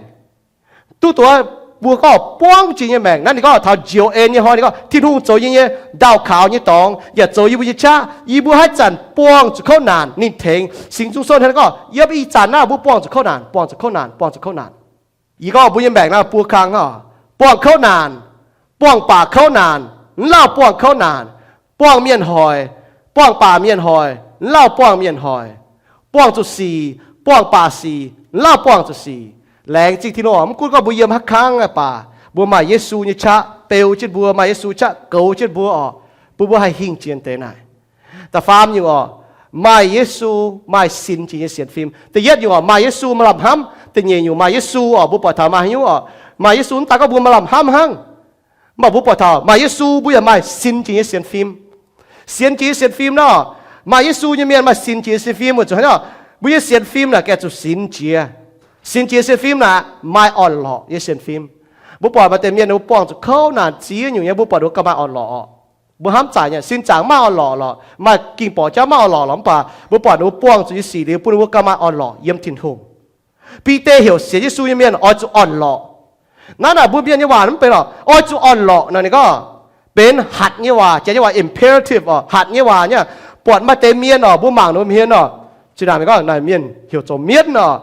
Duqv dongh mbuo gorngv buangv jiex nyei maengc. Naaiv ninh gorngv taux njoux en nyei hnoi, ninh gorngv Tin-Hungh zoux yie nyei ndau-kaux nyei dorngx, yaac zoux yie mbuo nyei qaqv. Yie mbuo haaix zanc buangh zuqc kouv naanc, ninh tengx. Singx Nzung Sou hnangv gorngv, yiem ih zanc naaiv mbuo buangh zuqc kouv naanc, buangh zuqc kouv naanc, buangh zuqc kouv naanc. Yie gorngv mbuo nyei maengc naaiv buo kang oc, buangh kouv naanc, buangh baac kouv naanc, mv lauh buangh kouv naanc, buangh mienh hoic, buangh baac mienh hoic, mv lauh buangh mienh hoic, buangh zuqc sic, buangh baac sic, mv lauh buangh zuqc sic. Laengz zingh Tin-Hungh oc, mv gunv gorngv mbuo yiem haaix kang aqv baac, mbuo maaih Yesu nyei qaqv beu jienv mbuo, maaih Yesu qaqv goux jienv mbuo oc, bun mbuo haih hingh jiex deix naaic. Da'faam nyungc oc, maaih Yesu, maaih sin jiex nyei sienx fim. Da'yietv nyungc oc, maaih Yesu maaih lamh hnamv. Da'nyeic nyungc maaih Yesu oc, mbuo buatc taux maaih haaix nyungc oc, maaih Yesu mv daaih gorngv mbuo maaih lamh hnamv hnangv. Mv baac mbuo buatc taux maaih Yesu mbuo yaac maaih sin jiex nyei sienx fim. Sienx jiex nyei sienx fim nor, maaih Yesu nyei mienh maaih sin jiex nyei sienx fim weic zuqc hnangv nor, mbuo nyei sienx fim naaic gaengh zuqc sinx jiex. Sinx jiex nyei sienx fim naaic maaih orn-lorqc nyei sienx fim. Mbuo buatc maaih deix mienh ninh mbuo buangh zuqc kouv naanc ziex nyungc nyei, mbuo buatc ninh mbuo ganh maaih orn-lorqc oc. Mbuo hnamv zaic nyei, sin zaangc maiv orn-lorqc lorqc, maaih ging-borqc jauv maiv orn-lorqc lorqc, mv baac mbuo buatc ninh mbuo buangh zuqc nyei sic liuz bun ninh mbuo ganh maaih orn-lorqc yiem Tin-Hungh. Bide heuc sienx Yesu nyei mienh oix zuqc orn-lorqc. Naaiv naaic mbuo mienh nyei waac mv benx lorqc, oix zuqc orn-lorqc naaic ninh gorngv benx hatc nyei waac, janx nyei waac imperative oc, hatc nyei waac nyei. Buatc maaih deix mienh oc, mbuo mangc ninh mbuo hmien oc, zinh ndaangc ninh gorngv naaic mienh heuc zoux mienv oc,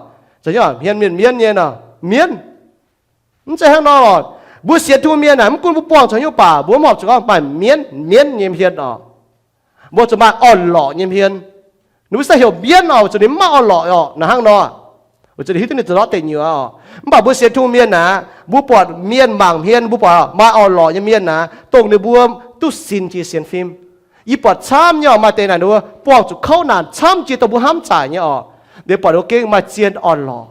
hmien mienh mienv nyei nor, mienv. Mv zeiz hnangv nor lorqc. Mbuo sienx Tin-Hungh mienh naaic, mv gunv mbuo buangh zuqc haaix nyungc baac, mbuo mv horpc zuqc gorngv maaih mienv, mienv nyei hmien oc. Mbuo zuqc maaih orn-lorqc nyei hmien. Ninh mbuo se heuc mienv oc, weic zuqc ninh mv maaih orn-lorqc oc, naaic hnangv nor. Weic zuqc ninh hiuv duqv ninh zoux lorz deic nyuoz oc. Mv baac mbuo sienx Tin-Hungh mienh naaic, mbuo buatc mienh mangc hmien, mbuo buatc maaih orn-lorqc nyei mienh naaic, dongh ninh mbuo duqv sinx jiex sienx fim. Yie buatc camv nyei oc, maaih deix naaic ninh mbuo buangh zuqc kouv naanc camv jiex dongh mbuo hnamv zaic nyei oc. Ninh buatc ninh mbuo gengh maaih zien orn-lorqc.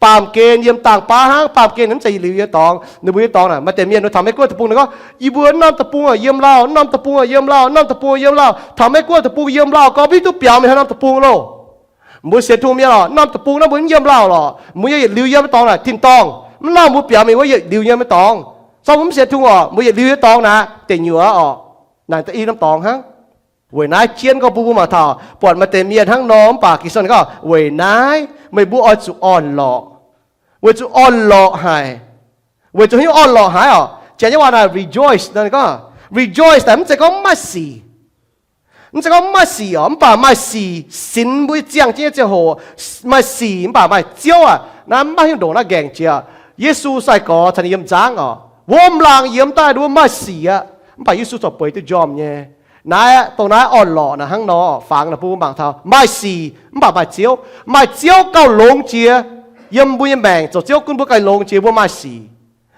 Baamh gen yiem dangh baav hnangv. Baamh gen mv zeiz yietc liuz yiem dorngx. Ninh mbuo yiem dorngx naaic maaih deix mienh taux Meiv Guoqv deic-bung ninh gorngv, yie mbuo norm deic-bung yiem lauh, norm deic-bung yiem lauh, norm deic-bung yiem lauh, taux Meiv Guoqv deic-bung yiem lauh, gorngv mv hiuv duqv biaux mingh haaix norm deic-bung loh. Mbuo sienx Tin-Hungh mienh oc, norm deic-bung naaiv mbuo mv yiem lauh lorqc, mbuo yiem yietc liuz yiem dorngx naaic tin-dorngh. Mv lauh mbuo biaux mingh wuov yietc liuz yiem dorngx. Zorqv mbuo mv sienx Tin-Hungh oc, mbuo yietc liuz yiem dorngx naaic deic nyuoqc oc. Naaic da'yietv norm dorngx hnangv. Weic naaiv jienv gorngv bun mbuo mangc taux buatc maaih deix mienh hnangv nor mv baac Ging-Sou gorngv, weic naaiv meih mbuo oix zuqc orn-lorqc. Weic zuqc orn-lorqc haic. Weic zuqc haaix nyungc orn-lorqc haic oc? Janx nyei waac naaic rejoice nor gorngv, rejoice naaic mv zeiz gorngv mv maaih sic. Mv zeiz gorngv mv maaih sic oc, mv baac maaih sic sinx mbuo nyei ziangh jienv nyei ziangh hoc. Maaih sic mv baac maaih Ziouv aac, naaiv mv maaih haaix nyungc ndongc naaiv nqaengc jiex. Yesu sai-gorx caux ninh yiem nzangv oc, wuom-laangc yiemx daaih nduov maaih sic aqv, mv baac Yesu corc bueix duqv njormh nyei. Naaiv dongh naaiv orn-lorqc naaic hnangv nor, fangx naaic bun mbuo mangc taux maaih sic mv baac maaih Ziouv. Maaih Ziouv gauh longx jiex yiem mbuo nyei maengc. Zoux Ziouv gunv mbuo gauh longx jiex mbuo maaih sic.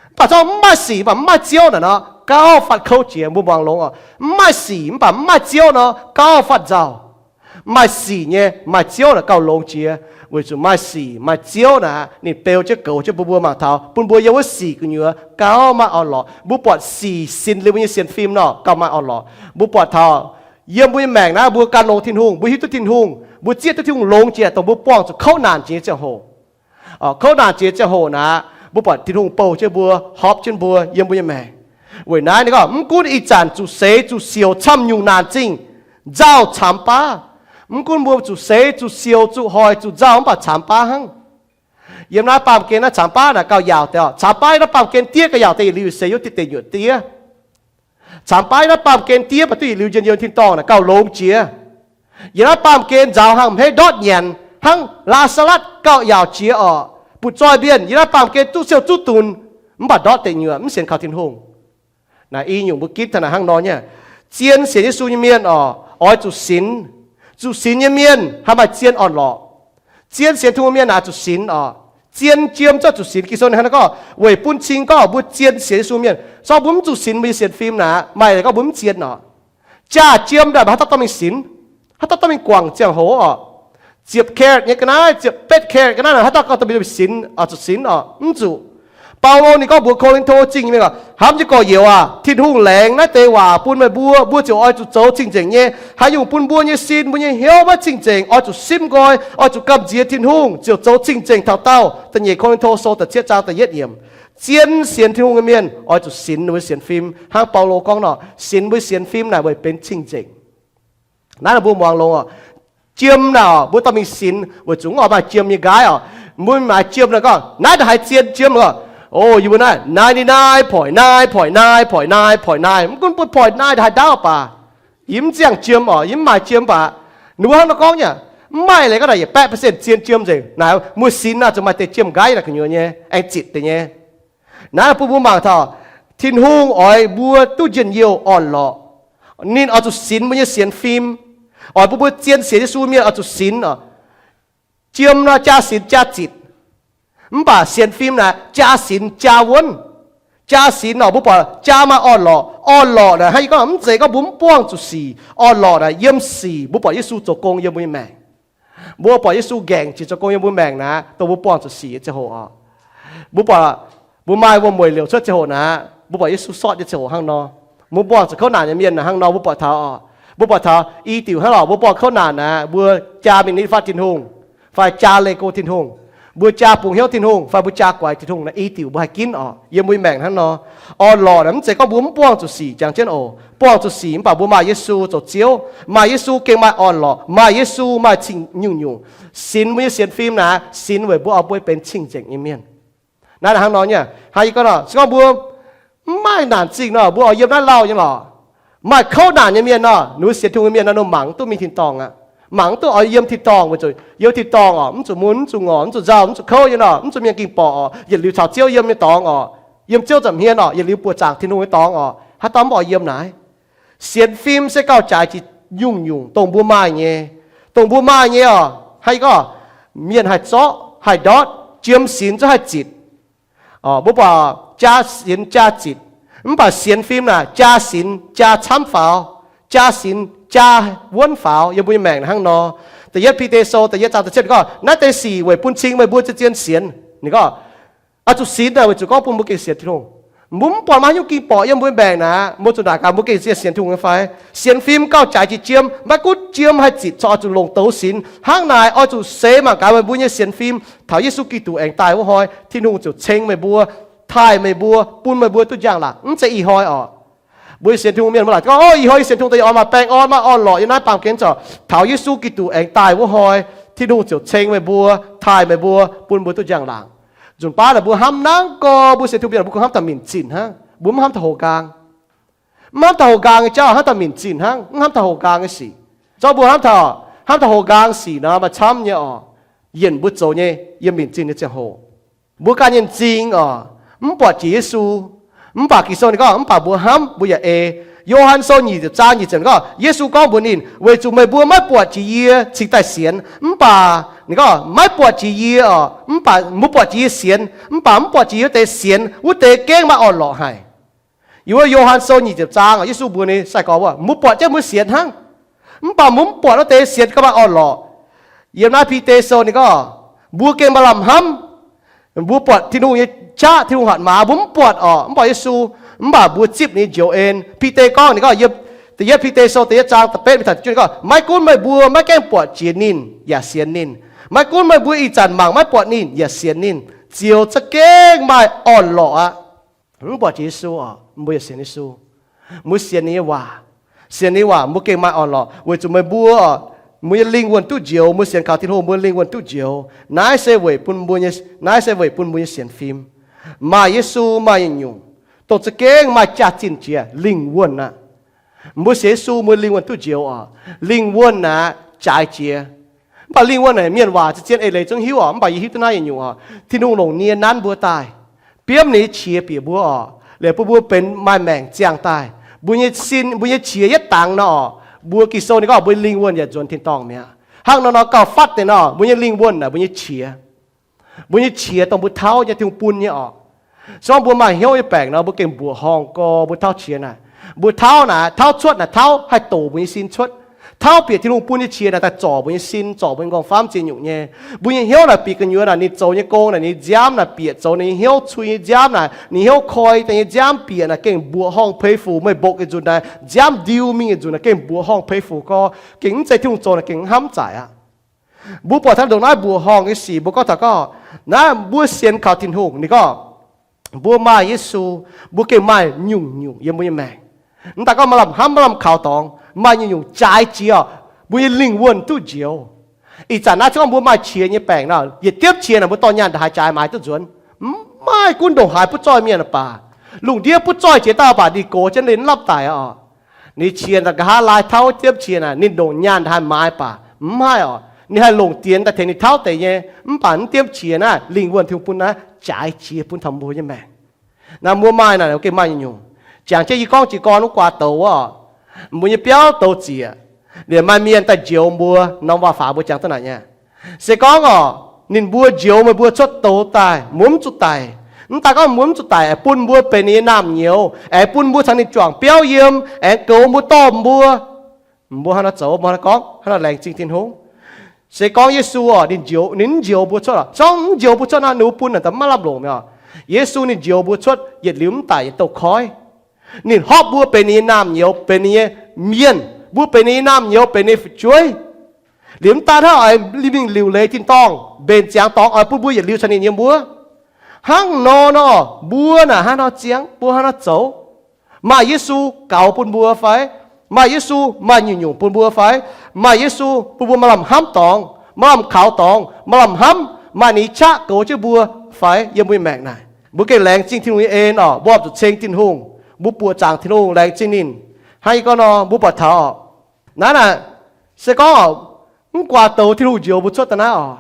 Mv baac zorqv mv maaih sic mv baac mv maaih Ziouv naaic nor, gauh fatv kouv jiex. Mbuo muangx longx oc, mv maaih sic mv baac mv maaih Ziouv nor, gauh fatv nzauh. Maaih sic nyei maaih Ziouv naaic gauh longx jiex, weic zuqc maaih sic maaih Ziouv naaic ninh beu jienv goux jienv bun mbuo mangc taux, bun mbuo yiem wuov sic gu'nyuoz gauh maaih orn-lorqc. Mbuo buatc sic sinx liuz mbuo nyei sienx fim nor gauh maaih orn-lorqc. Mbuo buatc taux yiem mbuo nyei maengc naaiv mbuo gan longx Tin-Hungh, mbuo hiuv duqv Tin-Hungh, mbuo zieqv duqv Tin-Hungh longx jiex dongh mbuo buangh zuqc kouv naanc jiex nyei ziangh hoc. Kouv naanc jiex ziangh hoc naaic, mbuo buatc Tin-Hungh bouh jienv mbuo, horpc jienv mbuo yiem mbuo nyei maengc. Weic naaiv ninh gorngv, mv gunv ih zanc zuqc seix zuqc siouc camv nyungc naanc zingh, nzauh camx baav. Mv gunv mbuo zuqc seix zuqc siouc zuqc hoic zuqc nzauh mv baac camx baav hnangv. Yiem naaiv baamh gen naaiv camx baav naaic gauh yaauc deix oc. Camx baav naaiv baamh gen diev gauh yaauc deix, yietc liuz yietc seix yiem deix nyuoqc diev. Camx baav naaiv baamh gen diev baac duqv yietc liuz njien-youh tin-dorngh naaic gauh longx jiex. Yiem naaiv baamh gen nzaaux hnangv hmeiv ndortv nyanc hnangv Laa^saa^latv gauh yaauc jiex oc. Butv-zoih mienh yiem naaiv baamh gen duqv siou zuqv dunx, mv baac ndortv deic nyuoqc mv sienx kaux Tin-Hungh. Naaiv i nyungc mbuo gitv taux naaic hnangv nor nyei. Zien sienx Yesu nyei mienh oc, oix zuqc sinx. Zuqc sinx nyei mienh haih maaih zien orn-lorqc. Zien sienx Tin-Hungh mienh naaic zuqc sinx oc. Zien jiem zungv zuqc sinx. Ging-Sou ninh hnangv naaiv gorngv, weic bun cing gorngv mbuo zien sienx Yesu mienh, zorqv mbuo mv zuqc sinx mbuo nyei sienx fim naaic, maaih gorngv mbuo mv zien oc. Jaax jiem daaih haaix dauh dorh mingh sinx? Haaix dauh dorh mingh guangc ziangh hoc oc? Ziepc karat nyei ga'naaiv, ziepc betv karat ga'naaiv naaic, haaix dauh gorngv dorh mingh sinx, zuqc sinx oc? Mv zuqc. Baulo ninh gorngv mbuox Ko^lin^to Zingh nyei mienh, hnamv nyei gorx-youz aac, Tin-Hungh laengz naaiv deix waac bun meih mbuo, mbuo ziouc oix zuqc zoux cing-nzengc nyei. Haaix nyungc bun mbuo nyei sin, mbuo nyei hnyouv maiv cing-nzengc, oix zuqc simv nqoi, oix zuqc gamh nziex Tin-Hungh, ziouc zoux cing-nzengc taux daauh. Da'nyeic Ko^lin^to Sou da'cietv zaang da'yietv yiemc. Zien sienx Tin-Hungh nyei mienh oix zuqc sinx ninh mbuo sienx fim, hnangv Baulo gorngv nor, sinx mbuo sienx fim naaic weic benx cing-nzengc. Naaiv mbuo muangx longx oc. Jiem naaic mbuo dorh mingh sinx weic zuqc mv oix maaih jiem nyei nqaiv oc. Mbuo maaiz jiem naaic gorngv, naaiv ndaaih haiz zien jiem oc. O, yie mbuo naaiv ninety-nine point nine point nine point nine point nine, mv gunv bun point nine ndaaih haaix ndaauv baac, yie mv ziangh jiem oc, yie mv maaih jiem baac. Ninh mbuo hnangv nor gorngv nyei, mv maaih leiz gorngv naaic yietc baeqv percent zien jiem nzengc. Naaic mbuo sinx naaic zuqc maaih deix jiem nqaiv naaic gu'nyuoz nyei aengx zitc deix nyei. Naaiv bun mbuo mangc taux Tin-Hungh oix mbuo duqv njien-youh orn-lorqc. Ninh oix zuqc sinx mbuo nyei sienx fim. Oix bun mbuo zien sienx Yesu mienh oix zuqc sinx oc. Jiem nor jaa sinx jaa zitc. Mv baac sienx fim naaic jaa sinx jaa wuonv. Jaa sinx nor mbuo buatc jaa maaih orn-lorqc. Orn-lorqc naaic hnangv yie gorngv, mv zeiz gorngv mbuo mv buangh zuqc sic. Orn-lorqc naaic yiem sic mbuo buatc Yesu zoux gong yiem mbuo nyei maengc. Mbuo buatc Yesu nqaengc jiex zoux gong yiem mbuo maengc naaic, dongh mbuo buangh zuqc sic nyei ziangh hoc oc. Mbuo buatc mbuo maaih wuom-mueic liouc cuotv ziangh hoc naaic, mbuo buatc Yesu sortv nyei ziangh hoc hnangv nor. Mbuo buangh zuqc kouv naanc nyei mienh naaic hnangv nor, mbuo buatc taux oc. Mbuo buatc taux i diuc hnangv lorqc, mbuo buangh kouv naanc naaic, mbuo jaa mingh nitv fatv Tin-Hungh, fai jaa leih go Tin-Hungh, mbuo jaa bungx hnyouv Tin-Hungh, fai mbuo jaa guaix Tin-Hungh naaic, i diuc mbuo haih ginv oc. Yiem mbuo nyei maengc hnangv nor, orn-lorqc naaic mv zeiz gorngv mbuo mv buangh zuqc sic jangx jienv oc. Buangh zuqc sic mv baac mbuo maaih Yesu zoux Ziouv, maaih Yesu gengh maaih orn-lorqc, maaih Yesu maaih cing nyungc-nyungc. Sinx mbuo nyei sienx fim naaic, sinx weic mbuo oix mbuo benx cing-nzengc nyei mienh. Naaiv hnangv nor nyei, hnangv yie gorngv nor, se gorngv mbuo mv maaih naanc zingh nor, mbuo oix yiem naaiv lauh nyei lorqc. Maaih kouv naanc nyei mienh nor, ninh mbuo sienx Tin-Hungh nyei mienh nor, ninh mbuo mangc mv duqv mingh tin-dorngh aqv. Mangc mv duqv oix yiem tin-dorngh weic zuqc yiem tin-dorngh oc, mv zuqc mun, mv zuqc ngorc, mv zuqc nzauh, mv zuqc kouv nyei nor, mv zuqc mienh gengh borqc oc, yietc liuz caux Ziouv yiem nyei dorngx oc, yiem Ziouv nza'hmien oc, yietc liuz buoqc zaangc Tin-Hungh nyei dorngx oc. Haaix dauh mv oix yiem naaic? Sienx fim se gauh jaaix jiex nyungc-nyungc dongh mbuo maaih nyei. Dongh mbuo maaih nyei oc, hnangv yie gorngv, mienh haih zorqv, haih ndortv, jiem sinx zungv haih zitc. Mbuo buatc jaa sinx jaa zitc, mv baac sienx fim naaic jaa sinx jaa camv faaux, jaa sinx jaa wuonv faaux yiem mbuo nyei maengc hnangv nor. Da'yietv Bide Sou da'yietv zaang da'cietv gorngv, naaiv deix sic weic bun cing meih mbuo zien-zien sienx. Ninh gorngv, oix zuqc sinx naaic weic zuqc gorngv bun mbuo gengh sienx Tin-Hungh. Mbuo mv buatc maaih haaix nyungc ging borqc yiem mbuo maengc naaic, mbuo zuqc naaic gaax mbuo gengh sienx Tin-Hungh nyei fai? Sienx fim gauh jaaix jiex jiem, maiv gunv jiem haih zitc corc oix zuqc longc douz sinx. Hnangv naaic oix zuqc seix mangc gaax meih mbuo nyei sienx fim. Taux Yesu Giduc aengx daaih wuov hnoi, Tin-Hungh ziouc ceng meih mbuo, taaih meih mbuo, bun meih mbuo duqv njang-laangc. Mv zeiz ih hnoi oc. Mbuo sienx Tin-Hungh mienh mbuo laaic gorngv, o, ih hnoi yie sienx Tin-Hungh daaih yie oix maaih baengh orn, maaih orn-lorqc yiem naaiv baamh gen corc. Taux Yesu Giduc aengx daaih wuov hnoi, Tin-Hungh ziouc ceng meih mbuo, taaih meih mbuo, bun mbuo duqv njang-laangc. Nzunc baav naaic mbuo hnamv nangv gorx, mbuo sienx Tin-Hungh mienh mbuo kungx hnamv taux minc zinh hnangv. Mbuo mv hnamv taux houx nqaang. Mv hnamv taux houx nqaang nyei jauv, hnamv taux minc zinh hnangv, mv hnamv taux houx nqaang nyei sic. Zorqv mbuo hnamv taux, hnamv taux houx nqaang sic nor maaih camv nyei oc. Yienc mbuo zoux nyei yiem minc zinh nyei ziangh hoc, mbuo ganh nyei m'zing oc, mv buatc jiex Yesu. Mv baac Ging-Sou ninh gorngv, mv baac mbuo hnamv mbuo yaac ei. Yo^han Sou nyic ziepc zaang nyic ziepc gorngv, Yesu gorngv mbuox ninh, weic zuqc meih mbuo maiv buatc jiex yie cingx daaih sienx, mv baac ninh gorngv maiv buatc jiex yie oc, mv baac mbuo buatc jiex yie sienx, mv baac mv buatc jiex yie wuov deix sienx, wuov deix gengh maaih orn-lorqc haic. Yiem wuov Yo^han Sou nyic ziepc zaang, Yesu mbuox ninh sai-gorx wuov, mbuo buatc jienv mbuo sienx hnangv. Mv baac mbuo mv buatc wuov deix sienx gauh maaih orn-lorqc. Yiem naaiv Bide Sou ninh gorngv, mbuo gengh maaih lamh hnamv. Mbuo buatc Tin-Hungh nyei qaqv, Tin-Hungh hatc maaz, mbuo mv buatc oc, mv buatc Yesu, mv baac mbuo zipv ninh njoux en. Bide gorngv, ninh gorngv, da'yietv Bide Sou da'yietv zaang da'betv mingh taux juov ninh gorngv, maiv gunv meih mbuo maiv gaengh buatc jiex ninh yaac sienx ninh. Maiv gunv meih mbuo ih zanc mangc maiv buatc ninh yaac sienx ninh, ziouc za'gengh maaih orn-lorqc aqv. Mv buatc jiex Yesu oc, mbuo yaac sienx Yesu. Mbuo sienx ninh nyei waac. Sienx ninh nyei waac mbuo gengh maaih orn-lorqc weic zuqc meih mbuo oc, mbuo nyei lingh wuonh duqv njoux. Mbuo sienx kaux Tin-Hungh, mbuo lingh wuonh duqv njoux. Naaiv se weic bun mbuo nyei, naaiv se weic bun mbuo nyei sienx fim. Maaih Yesu maaih nyungc-nyungc dongh za'gengh maaih jaax-zinh jiex lingh wuonh aqv. Mbuo sienx Yesu, mbuo lingh wuonh duqv njoux oc. Lingh wuonh naaic jaaix jiex. Mv baac lingh wuonh naaic mienh waac zien-zien eix leiz zungv hiuv oc, mv baac yie hiuv duqv naaiv nyungc-nyungc oc. Tin-Hungh longc nie nanv mbuo daaih, biomv ninh nyei qiex bieqc mbuo oc, liuz bun mbuo benx maaih maengc ziangh daaih. Mbuo nyei sin, mbuo nyei qiex yietv dangx nor oc, mbuo Ging-Sou ninh gorngv mbuo lingh wuonh yaac nzuonx tin-dorngh mi'aqv. Hnangv nor nor gauh fatv deix nor, mbuo nyei lingh wuonh naaic mbuo nyei qiex. Mbuo nyei qiex dongh mbuo tauv nyei, Tin-Hungh bun nyei oc. Se gorngv mbuo maaih hnyouv nyei baengc nor, mbuo gengh mbuoqc horngh gorx, mbuo tauv qiex naaic. Mbuo tauv naaic, tauv cuotv naaic, tauv haih doqc mbuo nyei sin cuotv. Tauv bieqc Tin-Hungh bun nyei qiex naaic daaih zorc mbuo nyei sin, zorc mbuo nyei nqorngv-famv ziex nyungc nyei. Mbuo nyei hnyouv naaic bieqc gu'nyuoz naaic, ninh zoux nyei gong naaic, ninh nziaamv naaic bieqc zoux ninh nyei hnyouv cui nyei nziaamv naaic, ninh hnyouv koi daaih nyei nziaamv bieqc naaic gengh mbuoqc horngh peix fuc, meih mbokc yietc nzunc naaic, nziaamv ndiu mingh yietc nzunc naaic gengh mbuoqc horngh peix fuc gorx, gengh mv zeiz Tin-Hungh zoux naaic gengh mv hnamv zaaic aqv. Mbuo buatc taux ndongc naaiv mbuoqc horngh nyei sic, mbuo gorngv taux gorngv, naaiv mbuo sienx kaux Tin-Hungh, ninh gorngv, mbuo maaih Yesu, mbuo gengh maaih nyungc-nyungc yiem mbuo nyei maengc. Mv daaih gorngv maaih lamh hnamv, maaih lamh kaux dorngx, maaih nyungc-nyungc jaaix jiex oc, mbuo nyei lingh wuonh duqv njoux. Ih zanc naaiv se gorngv mbuo maaih qiex nyei baengc nor, yietc diemv qiex naaic mbuo dorh nyaanh ndongc haaix jaaix maaiz duqv nzuonx? Mv maaih. Gunv ndongc haaix butv zoih mienh baac, lungh ndiev butv zoih jiex daaih baac ninh gox jienv liuz mv lapv daic oc. Ninh qiex naaic nqa'haav laai tauv diemv qiex naaic, ninh ndongc nyaanh ndongc haaix maaiz baac mv haih oc. Ninh haih longc dienx daaih tengx ninh tauv deix nyei. Mv baac mv diemv qiex naaiv lingh wuonh Tin-Hungh bun naaiv jaaix jiex bun taux mbuo nyei maengc. Naaiv mbuo maaih naaic gengh maaih nyungc-nyungc. Jangx jienv yie gorngv jiez gorn wuov guaax douz wuov oc, mbuo nyei biauv douz zieqc, liemh maaih mienh daaih njoux mbuo, norm waac-faax mbuo jangx duqv naaic nyei. Se gorngv oc, ninh mbuo njoux meih mbuo cuotv douz daaih, mbuo mv zuqc daic. Mv daaih gorngv mbuo mv zuqc daic, aengx bun mbuo benx ninh nyei naamh nyouz, aengx bun mbuo caux ninh juangc biauv yiem, aengx goux mbuo, dorh mbuo. Mbuo hnangv nor zoux, mbuo hnangv nor gorngv, hnangv nor laengz zingh Tin-Hungh. Se gorngv Yesu oc, ninh njoux, ninh mv njoux mbuo cuotv oc, se gorngv mv njoux mbuo cuotv nor, ninh mbuo bun naaic daaih maiv lamh longc mi'aqv. Yesu ninh njoux mbuo cuotv yietc liuz mv daic yietc douz-koiv. Ninh hopv mbuo benx ninh nyei naamh nyouz, benx ninh nyei mienh. Mbuo benx ninh nyei naamh nyouz, benx ninh nyei fu'jueiv. Liuz mv daaih hnangv oix mingh liuc leiz tin-dorngh, mbenc ziangx dorngx, oix bun mbuo yietc liuz caux ninh yiem wuov. Hnangv nor nor, mbuo naaic hnangv nor ziangx, mbuo hnangv nor zoux. Maaih Yesu gaux bun mbuo fai? Maaih Yesu maaih nyungc-nyungc bun mbuo fai? Maaih Yesu bun mbuo maaih lamh hnamv dorngx, maaih lamh kaux dorngx, maaih lamh hnamv, maaih ninh nyei qaqv goux jienv mbuo fai? Yiem mbuo nyei maengc naaic, mbuo gengh laengz zingh Tin-Hungh nyei en oc. Mbuo oix zuqc ceng Tin-Hungh, mbuo buoqc zaangc Tin-Hungh, laengz zingh ninh. Hnangv yie gorngv nor, mbuo buatc taux oc, naaiv naaic, se gorngv oc, mv guaax douz Tin-Hungh njoux mbuo cuotv daaih naaiv oc,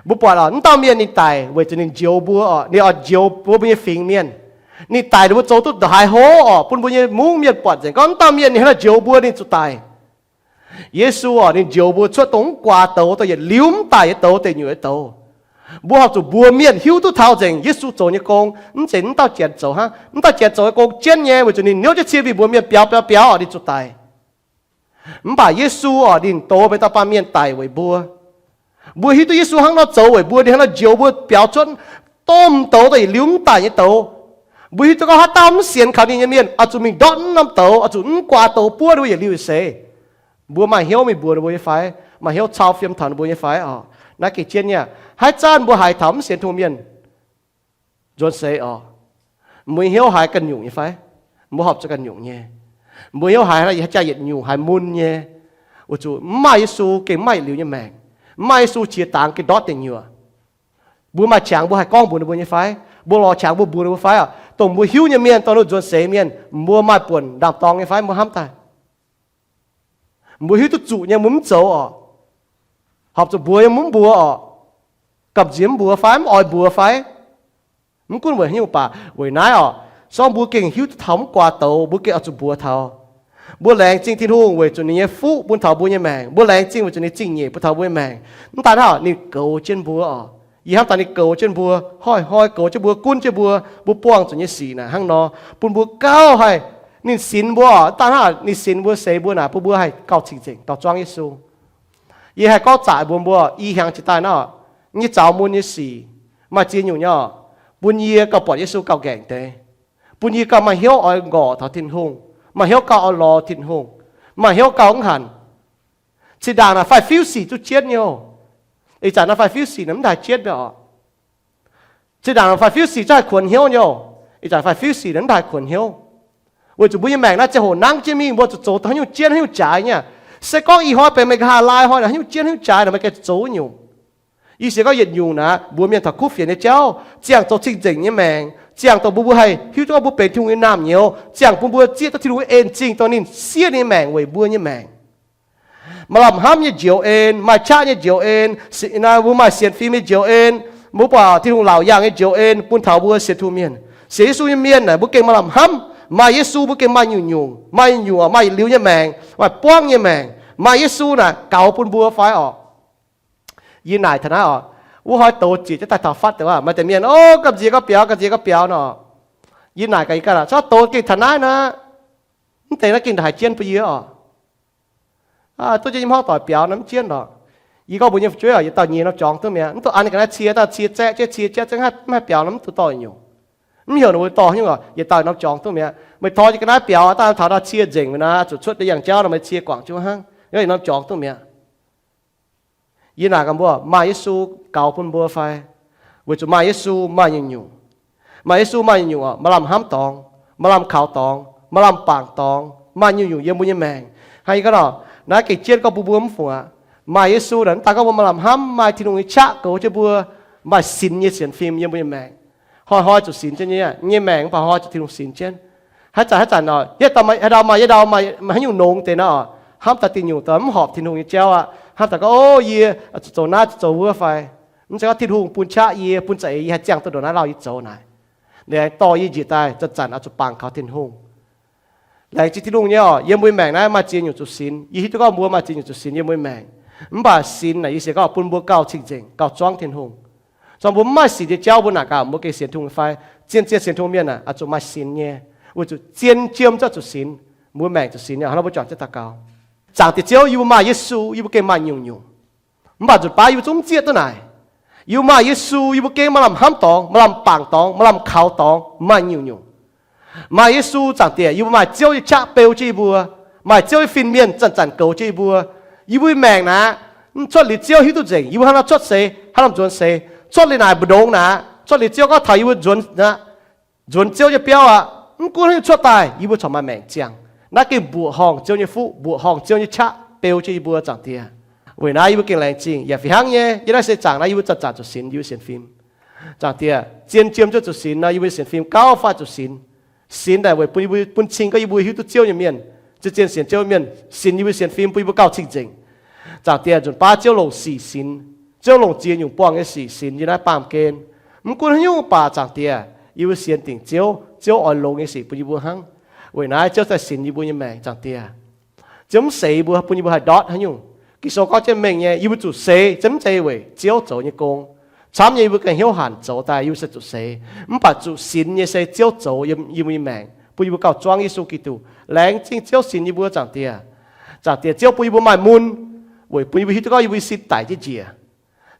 mbuo buatc oc, mv dauh mienh ninh daic weic zuqc ninh njoux mbuo oc, ninh oix njoux mbuo, mbuo nyei fingx mienh. Ninh daic ninh mbuo zoux duqv ndongc haaix hlo oc, bun mbuo nyei mungv mienh buatc nzengc gorngv mv dauh mienh ninh hnangv naaiv njoux mbuo ninh zuqc daic. Yesu oc, ninh njoux mbuo cuotv dongh mv guaax douz, dongh yietc liuz mv daic nyei douz, deic nyuoqc nyei douz. Mbuo horpc zuqc mbuox mienh hiuv duqv taux nzengc Yesu zoux nyei gong, mv zeiz mv dauh janx zoux hnangv. Mv dauh janx zoux nyei gong jienv nyei, weic zuqc ninh hnyouv jienv cie mingh mbuox mienh biaux biaux biaux oc, ninh zuqc daic. Mv baac Yesu oc, ninh douz benx dauh baamh mienh daic weic mbuo. Mbuo hiuv duqv Yesu hnangv nor zoux weic mbuo, ninh hnangv nor njoux mbuo biaux cuotv domh douz daaih yietc liuz mv daic nyei douz. Mbuo hiuv duqv gorngv haaix dauh mv sienx kaux ninh nyei mienh oix zuqc mingh ndortv mv norm douz, oix zuqc mv guaax douz buov ninh mbuo yietc liuz yietc seix. Mbuo maaih hnyouv mingh mbuox ninh mbuo nyei fai? Maaih hnyouv cau fiem taux ninh mbuo nyei fai oc? Naaiv gengh jienv nyei aqv. Haaix zanc mbuo haiz taux mv sienx Tin-Hungh mienh nzuonx seix oc, mbuo nyei hnyouv haiz ganh nyungc nyei fai? Mbuo horpc zuqc ganh nyungc nyei. Mbuo hnyouv haiz jaa yietc nyungc, haiz mun nyei, weic zuqc mv maaih Yesu gengh mv maaih yietc liuz nyei maengc. Mv maaih Yesu qiex dangx gengh ndortv deic nyuoqc. Mbuo maaih qangx mbuo haih gorngv mbuox ninh mbuo nyei fai? Mbuo lorz qangx mbuo mbuox ninh mbuo fai oc? Dongh mbuo hiuv nyei mienh, dongh ninh nzuonx seix mienh, mbuo maaih buonc ndaam-dorng nyei fai? Mbuo hnamv daaih mbuo hiuv duqv zuqc nyei mbuo mv zoux oc. Horpc zuqc mbuox nyei mbuo mv mbuox oc. Gamh nziex mv mbuox fai? Mv oix mbuox fai? Mv gunv weic haaix nyungc baac weic naaiv oc, se gorngv mbuo gengh hiuv duqv taux mv guaax douz, mbuo gengh oix zuqc mbuox taux. Mbuo laengz zingh Tin-Hungh weic zuqc ninh nyei fuqv bun taux mbuo nyei maengc. Mbuo laengz zingh weic zuqc ninh zingh nyeic bun taux mbuo nyei maengc. Mv daan hnangv, ninh goux jienv mbuo oc. Yie hnamv daaih ninh goux jienv mbuo, hnoi-hnoi goux jienv mbuo, gunv jienv mbuo, mbuo buangh zuqc nyei sic naaic hnangv nor, bun mbuo gauh haih, ninh sinx mbuo oc. Mv daan hnangv, ninh sinx mbuo, seix mbuo naaic, bun mbuo haih gauh cing-nzengc gauh zuangv Yesu. Yie haih gorngv zaqc mbuox mbuo, i hnyangx jiex daaih nor, nyei zaux mun nyei sic maaih ziex nyungc nyei oc, bun yie gauh buatc Yesu gauh nqaengc deix, bun yie gauh maaih hnyouv oix nqorqc taux Tin-Hungh, maaih hnyouv gauh oix lorz Tin-Hungh, maaih hnyouv gauh mv hanc. Zinh ndaangc naaic faix-fiuv sic duqv jienv nyei oc. Ih zanc naaiv faix-fiuv sic naaic mv haih jienv nyei oc. Zinh ndaangc faix-fiuv sic zungv haih kuonx hnyouv nyei oc. Ih zanc faix-fiuv sic naaic mv haih kuonx hnyouv, weic zuqc mbuo nyei maengc naaiv ziangh hoc nangv jienv mingh, mbuo zuqc zoux haaix nyungc jienv haaix nyungc jaaix nyei. Se gorngv ih hnoi benx meih nqa'haav laai hnoi naaic, haaix nyungc jienv haaix nyungc jaaix naaic, meih gengh zuqc zoux wuov nyungc. Yie sienx gorngv yietc nyungc naaic, mbuo mienh taux kuv fienx nyei jauv ziangh zoux cing-nzengc nyei maengc, ziangh dongh mbuo, mbuo haih hiuv duqv gorngv mbuo benx Tin-Hungh nyei naamh nyouz, ziangh bun mbuo zieqv duqv Tin-Hungh nyei en-zingh dongh ninh siev ninh nyei maengc weic mbuo nyei maengc. Maaih lamh hnamv nyei njoux en, maaih qaqv nyei njoux en, mbuo maaih sienx fim nyei njoux en, mbuo buatc Tin-Hungh laauc yaangh nyei njoux en bun taux mbuo sienx Tin-Hungh mienh. Sienx Yesu nyei mienh naaic, mbuo gengh maaih lamh hnamv. Maaih Yesu mbuo gengh maaih nyungc-nyungc, maaih nyungc-nyungc, maaih yietc liuz nyei maengc, maaih buangv nyei maengc. Maaih Yesu naaic gaux bun mbuo fai oc? Yie naaic taux naaiv oc, wuov hnoi douz ziec jienv daaih taux fatv deix waac, maaih deix mienh, o, gamh nziex gorngv biaux, gamh nziex gorngv biaux nor. Yie naaic gaax yie ganh, Cov douz gengh taux naaiv nor, mv deix naaiv gengh haiz jienv bun yie oc. Duqv jienv nyei hmuangv doic biaux nor mv jienv lorqc. Yie gorngv mbuox nyei fu'jueiv oc, yietc dauh nyeic norm jorngx duqv mi'aqv. Mv duqv an ga'naaiv cie, dauh cie zaeqv jienv cie jienv zengv mv haih biaux nor, mv duqv dorh nyungc. Mv heuc ninh mbuo dorh nyungc oc, yietc dauh norm jorngx duqv mi'aqv. Meih torh jienv ga'naaiv biaux, dauh taux dauh cie nzengc mi'aqv, zuqc cuotv deix yangh jauv nor meih cie guangc jienv wuov hnangv, yietc norm jorngx duqv mi'aqv. Yie naaic gaax mbuo, maaih Yesu gaux bun mbuo fai? Weic zuqc maaih Yesu maaih nyungc-nyungc. Maaih Yesu maaih nyungc-nyungc oc, maaih lamh hnamv dorngx, maaih lamh kaux dorngx, maaih lamh bangc dorngx, maaih nyungc-nyungc yiem mbuo nyei maengc. Hnangv yie gorngv nor, naaiv gengh jienv gorngv bun mbuo mv fungc aqv. Maaih Yesu naaic, mv daan gorngv mbuo maaih lamh hnamv, maaih Tin-Hungh nyei qaqv goux jienv mbuo, maaih sinx nyei sienx fim yiem mbuo nyei maengc. Hnoi-hnoi zuqc sinx jienv nyei, nyei maengc mv baac hnoi zuqc Tin-Hungh sinx jienv. Haaix zanc haaix zanc nor, haaix dauh maaih, haaix dauh maaih, haaix nyungc nongx deix nor, hnamv daaih dingh nyungc daaih mv horpc Tin-Hungh nyei jauv aqv. Hnamv daaih gorngv, o, yie zuqc zoux naaiv, zuqc zoux wuov fai? Mv zeiz gorngv Tin-Hungh bun qaqv yie, bun za'eix yie haih ziangh duqv ndongc naaiv lauh yie zoux naaic. Laengz dorh yie njiec daaih zanc-zanc oix zuqc bangc kaux Tin-Hungh. Laengz zingh Tin-Hungh nyei oc, yiem mbuo nyei maengc naaiv maaih ziex nyungc zuqc sinx. Yie hiuv duqv gorngv mbuo maaih ziex nyungc zuqc sinx yie mbuo nyei maengc. Mv baac sinx naaic yie sienx gorngv bun mbuo gauh cing-nzengc, gauh zuangv Tin-Hungh. Zorqv mbuo mv maaih sinx nyei jauv mbuo naaic gaax mbuo gengh sienx Tin-Hungh fai? Zien-zien sienx Tin-Hungh mienh aah, oix zuqc maaih sinx nyei, weic zuqc zien jiem zuqc sinx. Mbuo maengc zuqc sinx nyei. Hnangv mbuo juangc jienv daux gaux. Zaangc Diex Ziouv, yie mbuo maaih Yesu, yie mbuo gengh maaih nyungc-nyungc. Mv baac nzunc baav yie mbuo zungv mv zieqv duqv naaic. Yie mbuo maaih Yesu, yie mbuo gengh maaih lamh hnamv dorngx, maaih lamh bangc dorngx, maaih lamh kaux dorngx, maaih nyungc-nyungc. Maaih Yesu, Zaangc Diex, yie mbuo maaih Ziouv nyei qaqv beu jienv yie mbuo, maaih Ziouv nyei fin-mienh zanc-zanc goux jienv yie mbuo. Yie mbuo nyei maengc naaic, cuotv liuz Ziouv hiuv duqv nzengc yie mbuo haaix norm cuotv seix, haaix norm nzuonx seix. Cuotv liuz naaic mbu'ndongx naaic, cuotv liuz Ziouv gorngv taux yie mbuo nzuonx aqv, nzuonx Ziouv nyei biauv aqv. Mv gunv haaix nyungc cuotv daaih, yie mbuo corc maaih maengc ziangh. Naaiv gengh mbuoqc horngh Ziouv nyei fuqv, mbuoqc horngh Ziouv nyei qaqv beu jienv yie mbuo, Zaangc Diex. Weic naaiv yie mbuo gengh laengz zingh yaac fih hnangv nyei. Yiem naaiv se zaangc naaiv yie mbuo zanc-zanc zuqc sinx yie mbuo sienx fim. Zaangc Diex, zien jiem zuqc sinx nor, yie mbuo sienx fim gauh faah zuqc sinx. Sinx naaic weic bun yie mbuo, bun cing gorngv yie mbuo hiuv duqv Ziouv nyei mienh, zien-zien sienx Ziouv mienh. Sinx yie mbuo sienx fim bun yie mbuo gauh cing-nzengc. Zaangc Diex, nzunc baav Ziouv longc sic sinx, Ziouv longc ziex nyungc buangh nyei sic sinx yie naaiv baamh gen. Mv gunv haaix nyungc baac, Zaangc Diex, yie mbuo sienx dingc Ziouv, Ziouv oix longx nyei sic bun yie mbuo hnangv. Weic naaiv Ziouv zai sinx yie mbuo nyei maengc, Zaangc Diex. Ziouv mv seix yie mbuo bun yie mbuo haih ndortv haaix nyungc. Ging-Sou gorngv jienv mengh nyei, yie mbuo zuqc seix ziouc mv zeiz weic Ziouv zoux nyei gong. Camv nyei, yie mbuo gengh hnyouv hanc zoux daaih, yie mbuo se zuqc seix. Mv baac zuqc sinx nyei se Ziouv zoux yiem yie mbuo nyei maengc bun yie mbuo gauh zuangv Yesu Giduc. Laengz zingh Ziouv sinx yie mbuo, Zaangc Diex. Zaangc Diex, Ziouv bun yie mbuo maaih mun, weic bun yie mbuo hiuv duqv gorngv yie mbuo nyei sin daic jienv njiec.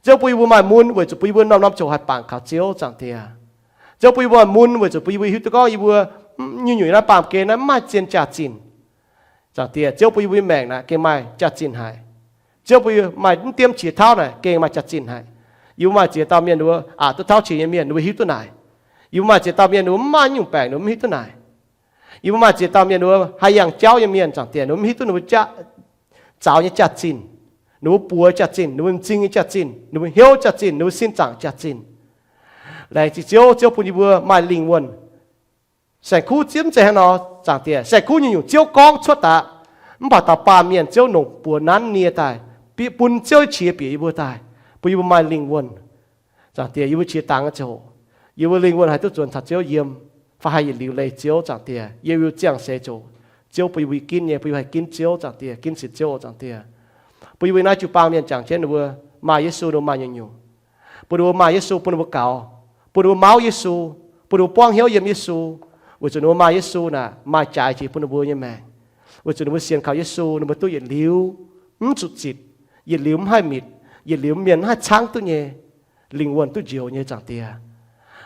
Ziouv bun yie mbuo maaih mun weic zuqc bun yie mbuo norm-norm ziouc haih bangc kaux Ziouv, Zaangc Diex. Ziouv bun yie mbuo maaih mun weic zuqc bun yie mbuo hiuv duqv gorngv yie mbuo nyungc-nyungc naaiv baamh gen naaiv mv maaih zien jaax-zinh. Zaangc Diex, Ziouv bun yie mbuo nyei maengc naaic gengh maaih jaax-zinh haic. Ziouv bun yie maaih mv diemv qiex tauv naaic gengh maaih jaax-zinh haic. Yie mbuo maaih ziex dauh mienh, ninh mbuo aqc duqv tauv qiex nyei mienh, ninh mbuo hiuv duqv naaic. Yie mbuo maaih ziex dauh mienh, ninh mbuo mv maaih nyungc baengc, ninh mbuo mv hiuv duqv naaic. Yie mbuo maaih ziex dauh mienh, ninh mbuo haih yangh jauv nyei mienh, Zaangc Diex, ninh mbuo mv hiuv duqv ninh mbuo jaav zaux nyei jaax-zinh, ninh mbuo buoz jaax-zinh, ninh mbuo m'zing nyei jaax-zinh, ninh mbuo hnyouv jaax-zinh, ninh mbuo sin zaangc jaax-zinh. Laengz zingh Ziouv, Ziouv bun yie mbuo maaih lingh wuonh. Saeng-kuv ziex mv zeiz hnangv nor, Zaangc Diex. Saeng-kuv nyungc-nyungc Ziouv gorngv cuotv daaih, mv baac dauh baamh mienh Ziouv nongc buoz nanv nie daaih, bieqc bun Ziouv qiex bieqc yie mbuo daaih, bun yie mbuo maaih lingh wuonh. Zaangc Diex, yie mbuo qiex dangx ziouc, yie mbuo lingh wuonh haih duqv nzuonx caux Ziouv yiem, fai haih yietc liuz leih Ziouv, Zaangc Diex. Yie mbuo ziangh seix ziouc Ziouv bun yie mbuo ginv nyei, bun yie mbuo haih ginv Ziouv, Zaangc Diex, ginv sienx Ziouv, Zaangc Diex. Bun yie mbuo naaiv jiu-baang mienh jangx jienv ninh mbuo maaih Yesu, ninh mbuo maaih nyungc-nyungc. Bun ninh mbuo maaih Yesu, bun ninh mbuo gaux, bun ninh mbuo mauv Yesu, bun ninh mbuo buangv hnyouv yiem Yesu, weic zuqc ninh mbuo maaih Yesu naaic maaih jaaix jiex bun ninh mbuo nyei maengc. Weic zuqc ninh mbuo sienx kaux Yesu, ninh mbuo duqv yietc liuz mv zuqc zitc, yietc liuz mv haih mitc, yietc liuz mienh mv haih caangv duqv nyei, lingh wuonh duqv njoux nyei, Zaangc Diex.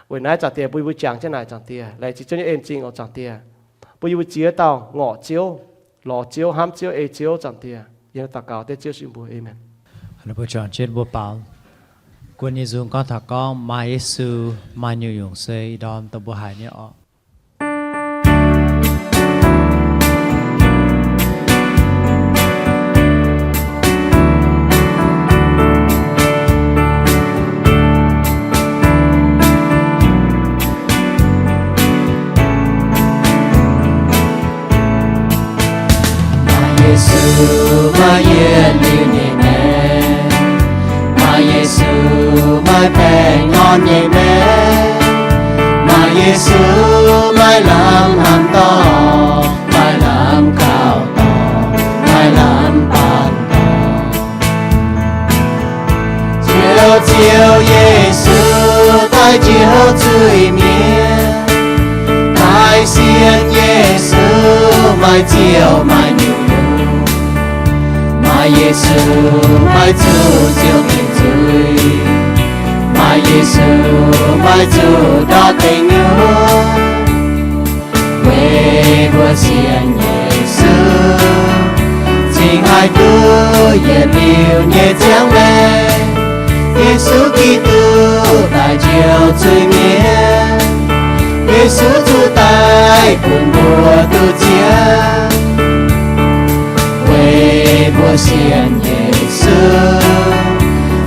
Weic naaiv, Zaangc Diex, bun yie mbuo jangx jienv naaic, Zaangc Diex, laengz zingh Ziouv nyei en-zingh oc, Zaangc Diex. Bun yie mbuo ziex dauh ngorc Ziouv, lorz Ziouv, hnamv Ziouv, ei Ziouv, Zaangc Diex. Yie daux gaux dengv Ziouv sin mbuo, aamen. Mbuo juangc jienv mbuo baaux. Guon nyei nzung gorngv taux gorngv maaih Yesu, maaih nyungc-nyungc se ih ndorm dongh mbuo haiz nyei orqc. Maaih Yesu, maaih yietc liuz nyei maengc. Maaih Yesu, maaih baengh orn nyei maengc. Maaih Yesu, maaih lamh hnamv dorngc, maaih lamh kaux dorngc, maaih lamh baanh dorngc. Njoux Ziouv Yesu daaih njoux zuiz-mienh. Daaih sienx Yesu maaih ziouc maaih nyungc-nyungc. Maaih Yesu maaih zuqc Ziouv dingc zuiz. Maaih Yesu maaih zuqc ndortv deic nyuoqc. Weic mbuo sienx Yesu cingx haih duqv yietc liuz nyei ziangh maengc. Yesu Giduc daaih njoux zuiz-mienh. Yesu zuqc daaih bun mbuo duqv ziangh. Weic mbuo sienx Yesu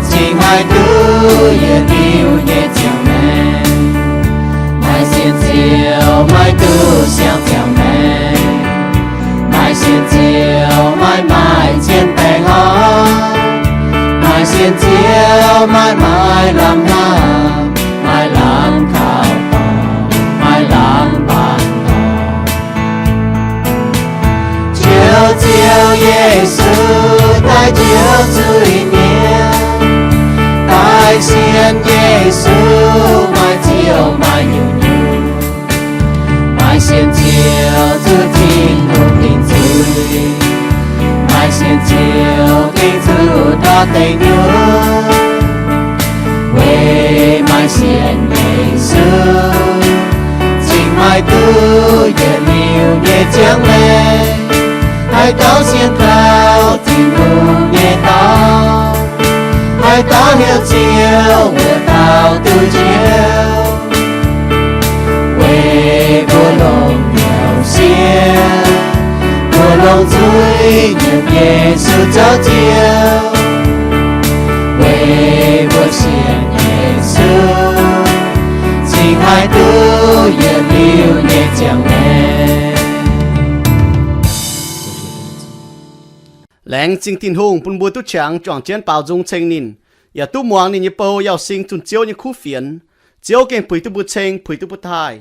cingx haih duqv yietc liuz nyei ziangh maengc. Maaih sienx Ziouv maaih duqv siang ziangh maengc. Maaih sienx Ziouv maaih maaih zien baengh orn. Maaih sienx Ziouv maaih maaih lamh hnamv, maaih lamh kaux dorngc, maaih lamh baanh dorngc. Njoux Ziouv Yesu daaih njoux zuiz-mienh. Daaih sienx Yesu maaih ziouc maaih nyungc-nyungc. Maaih sienx Ziouv zuqc Tin-Hungh dingc zuiz. Maaih sienx Ziouv gengh zuqc ndortv deic nyuoqc. Weic maaih sienx Yesu cingx maaih duqv yietc liuz nyei ziangh maengc. Haaix dauh sienx kaux Tin-Hungh nyei dorn, haaix dauh heuc Ziouv wuov dauh duqv njoux. Weic mbuo longc hnyouv siev, mbuo longc nzuih nyiemc Yesu zoux Ziouv. Weic mbuo sienx Yesu cingx haih duqv yietc liuz nyei ziangh maengc. Laengz zingh Tin-Hungh bun mbuo duqv qangx juangc jienv baaux nzung ceng ninh, yaac duqv muangx ninh nyei bou Yauh Sing zunh Ziouv nyei kuv fienx. Ziouv gengh puix duqv mbuo ceng, puix duqv mbuo taaih.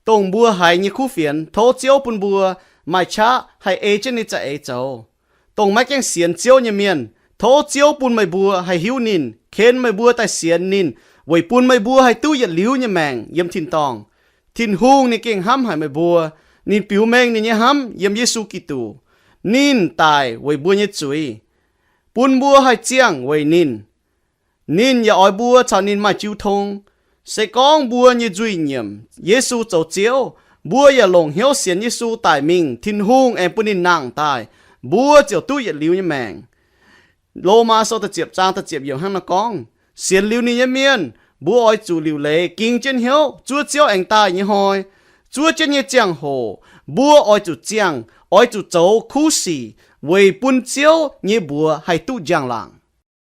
Dongh mbuo haiz nyei kuv fienx, tov Ziouv bun mbuo maaih qaqv haih ei jienv ninh za'eix zoux. Dongh maiv gaengh sienx Ziouv nyei mienh, tov Ziouv bun meih mbuo haih hiuv ninh, ken meih mbuo daaih sienx ninh, weic bun meih mbuo haih duqv yietc liuz nyei maengc yiem tin-dorngh. Tin-Hungh ninh gengh hnamv haic meih mbuo. Ninh biux mengh ninh nyei hnamv yiem Yesu Giduc. Ninh daic weic mbuo nyei zuiz, bun mbuo haih ziangh weic ninh. Ninh yaac oix mbuo caux ninh maaih jiu tong. Se gorngv mbuo nyei nzuih nyiemc Yesu zoux Ziouv, mbuo yaac longc hnyouv sienx Yesu daic mingh, Tin-Hungh aengx bun ninh nangh daaih, mbuo ziouc duqv yietc liuz nyei maengc. Lomaa Sou da'ziepc zaang da'ziepc yiemc hnangv naaiv gorngv, sienx liuz ninh nyei mienh, mbuo oix zuqc liuc leiz ging jienv hnyouv zuov Ziouv aengx daaih nyei hnoi. Zuov jienv nyei ziangh hoc mbuo oix zuqc ziangh, oix zuqc zoux kuv sic weic bun Ziouv nyei mbuox haih duqv njang-laangc.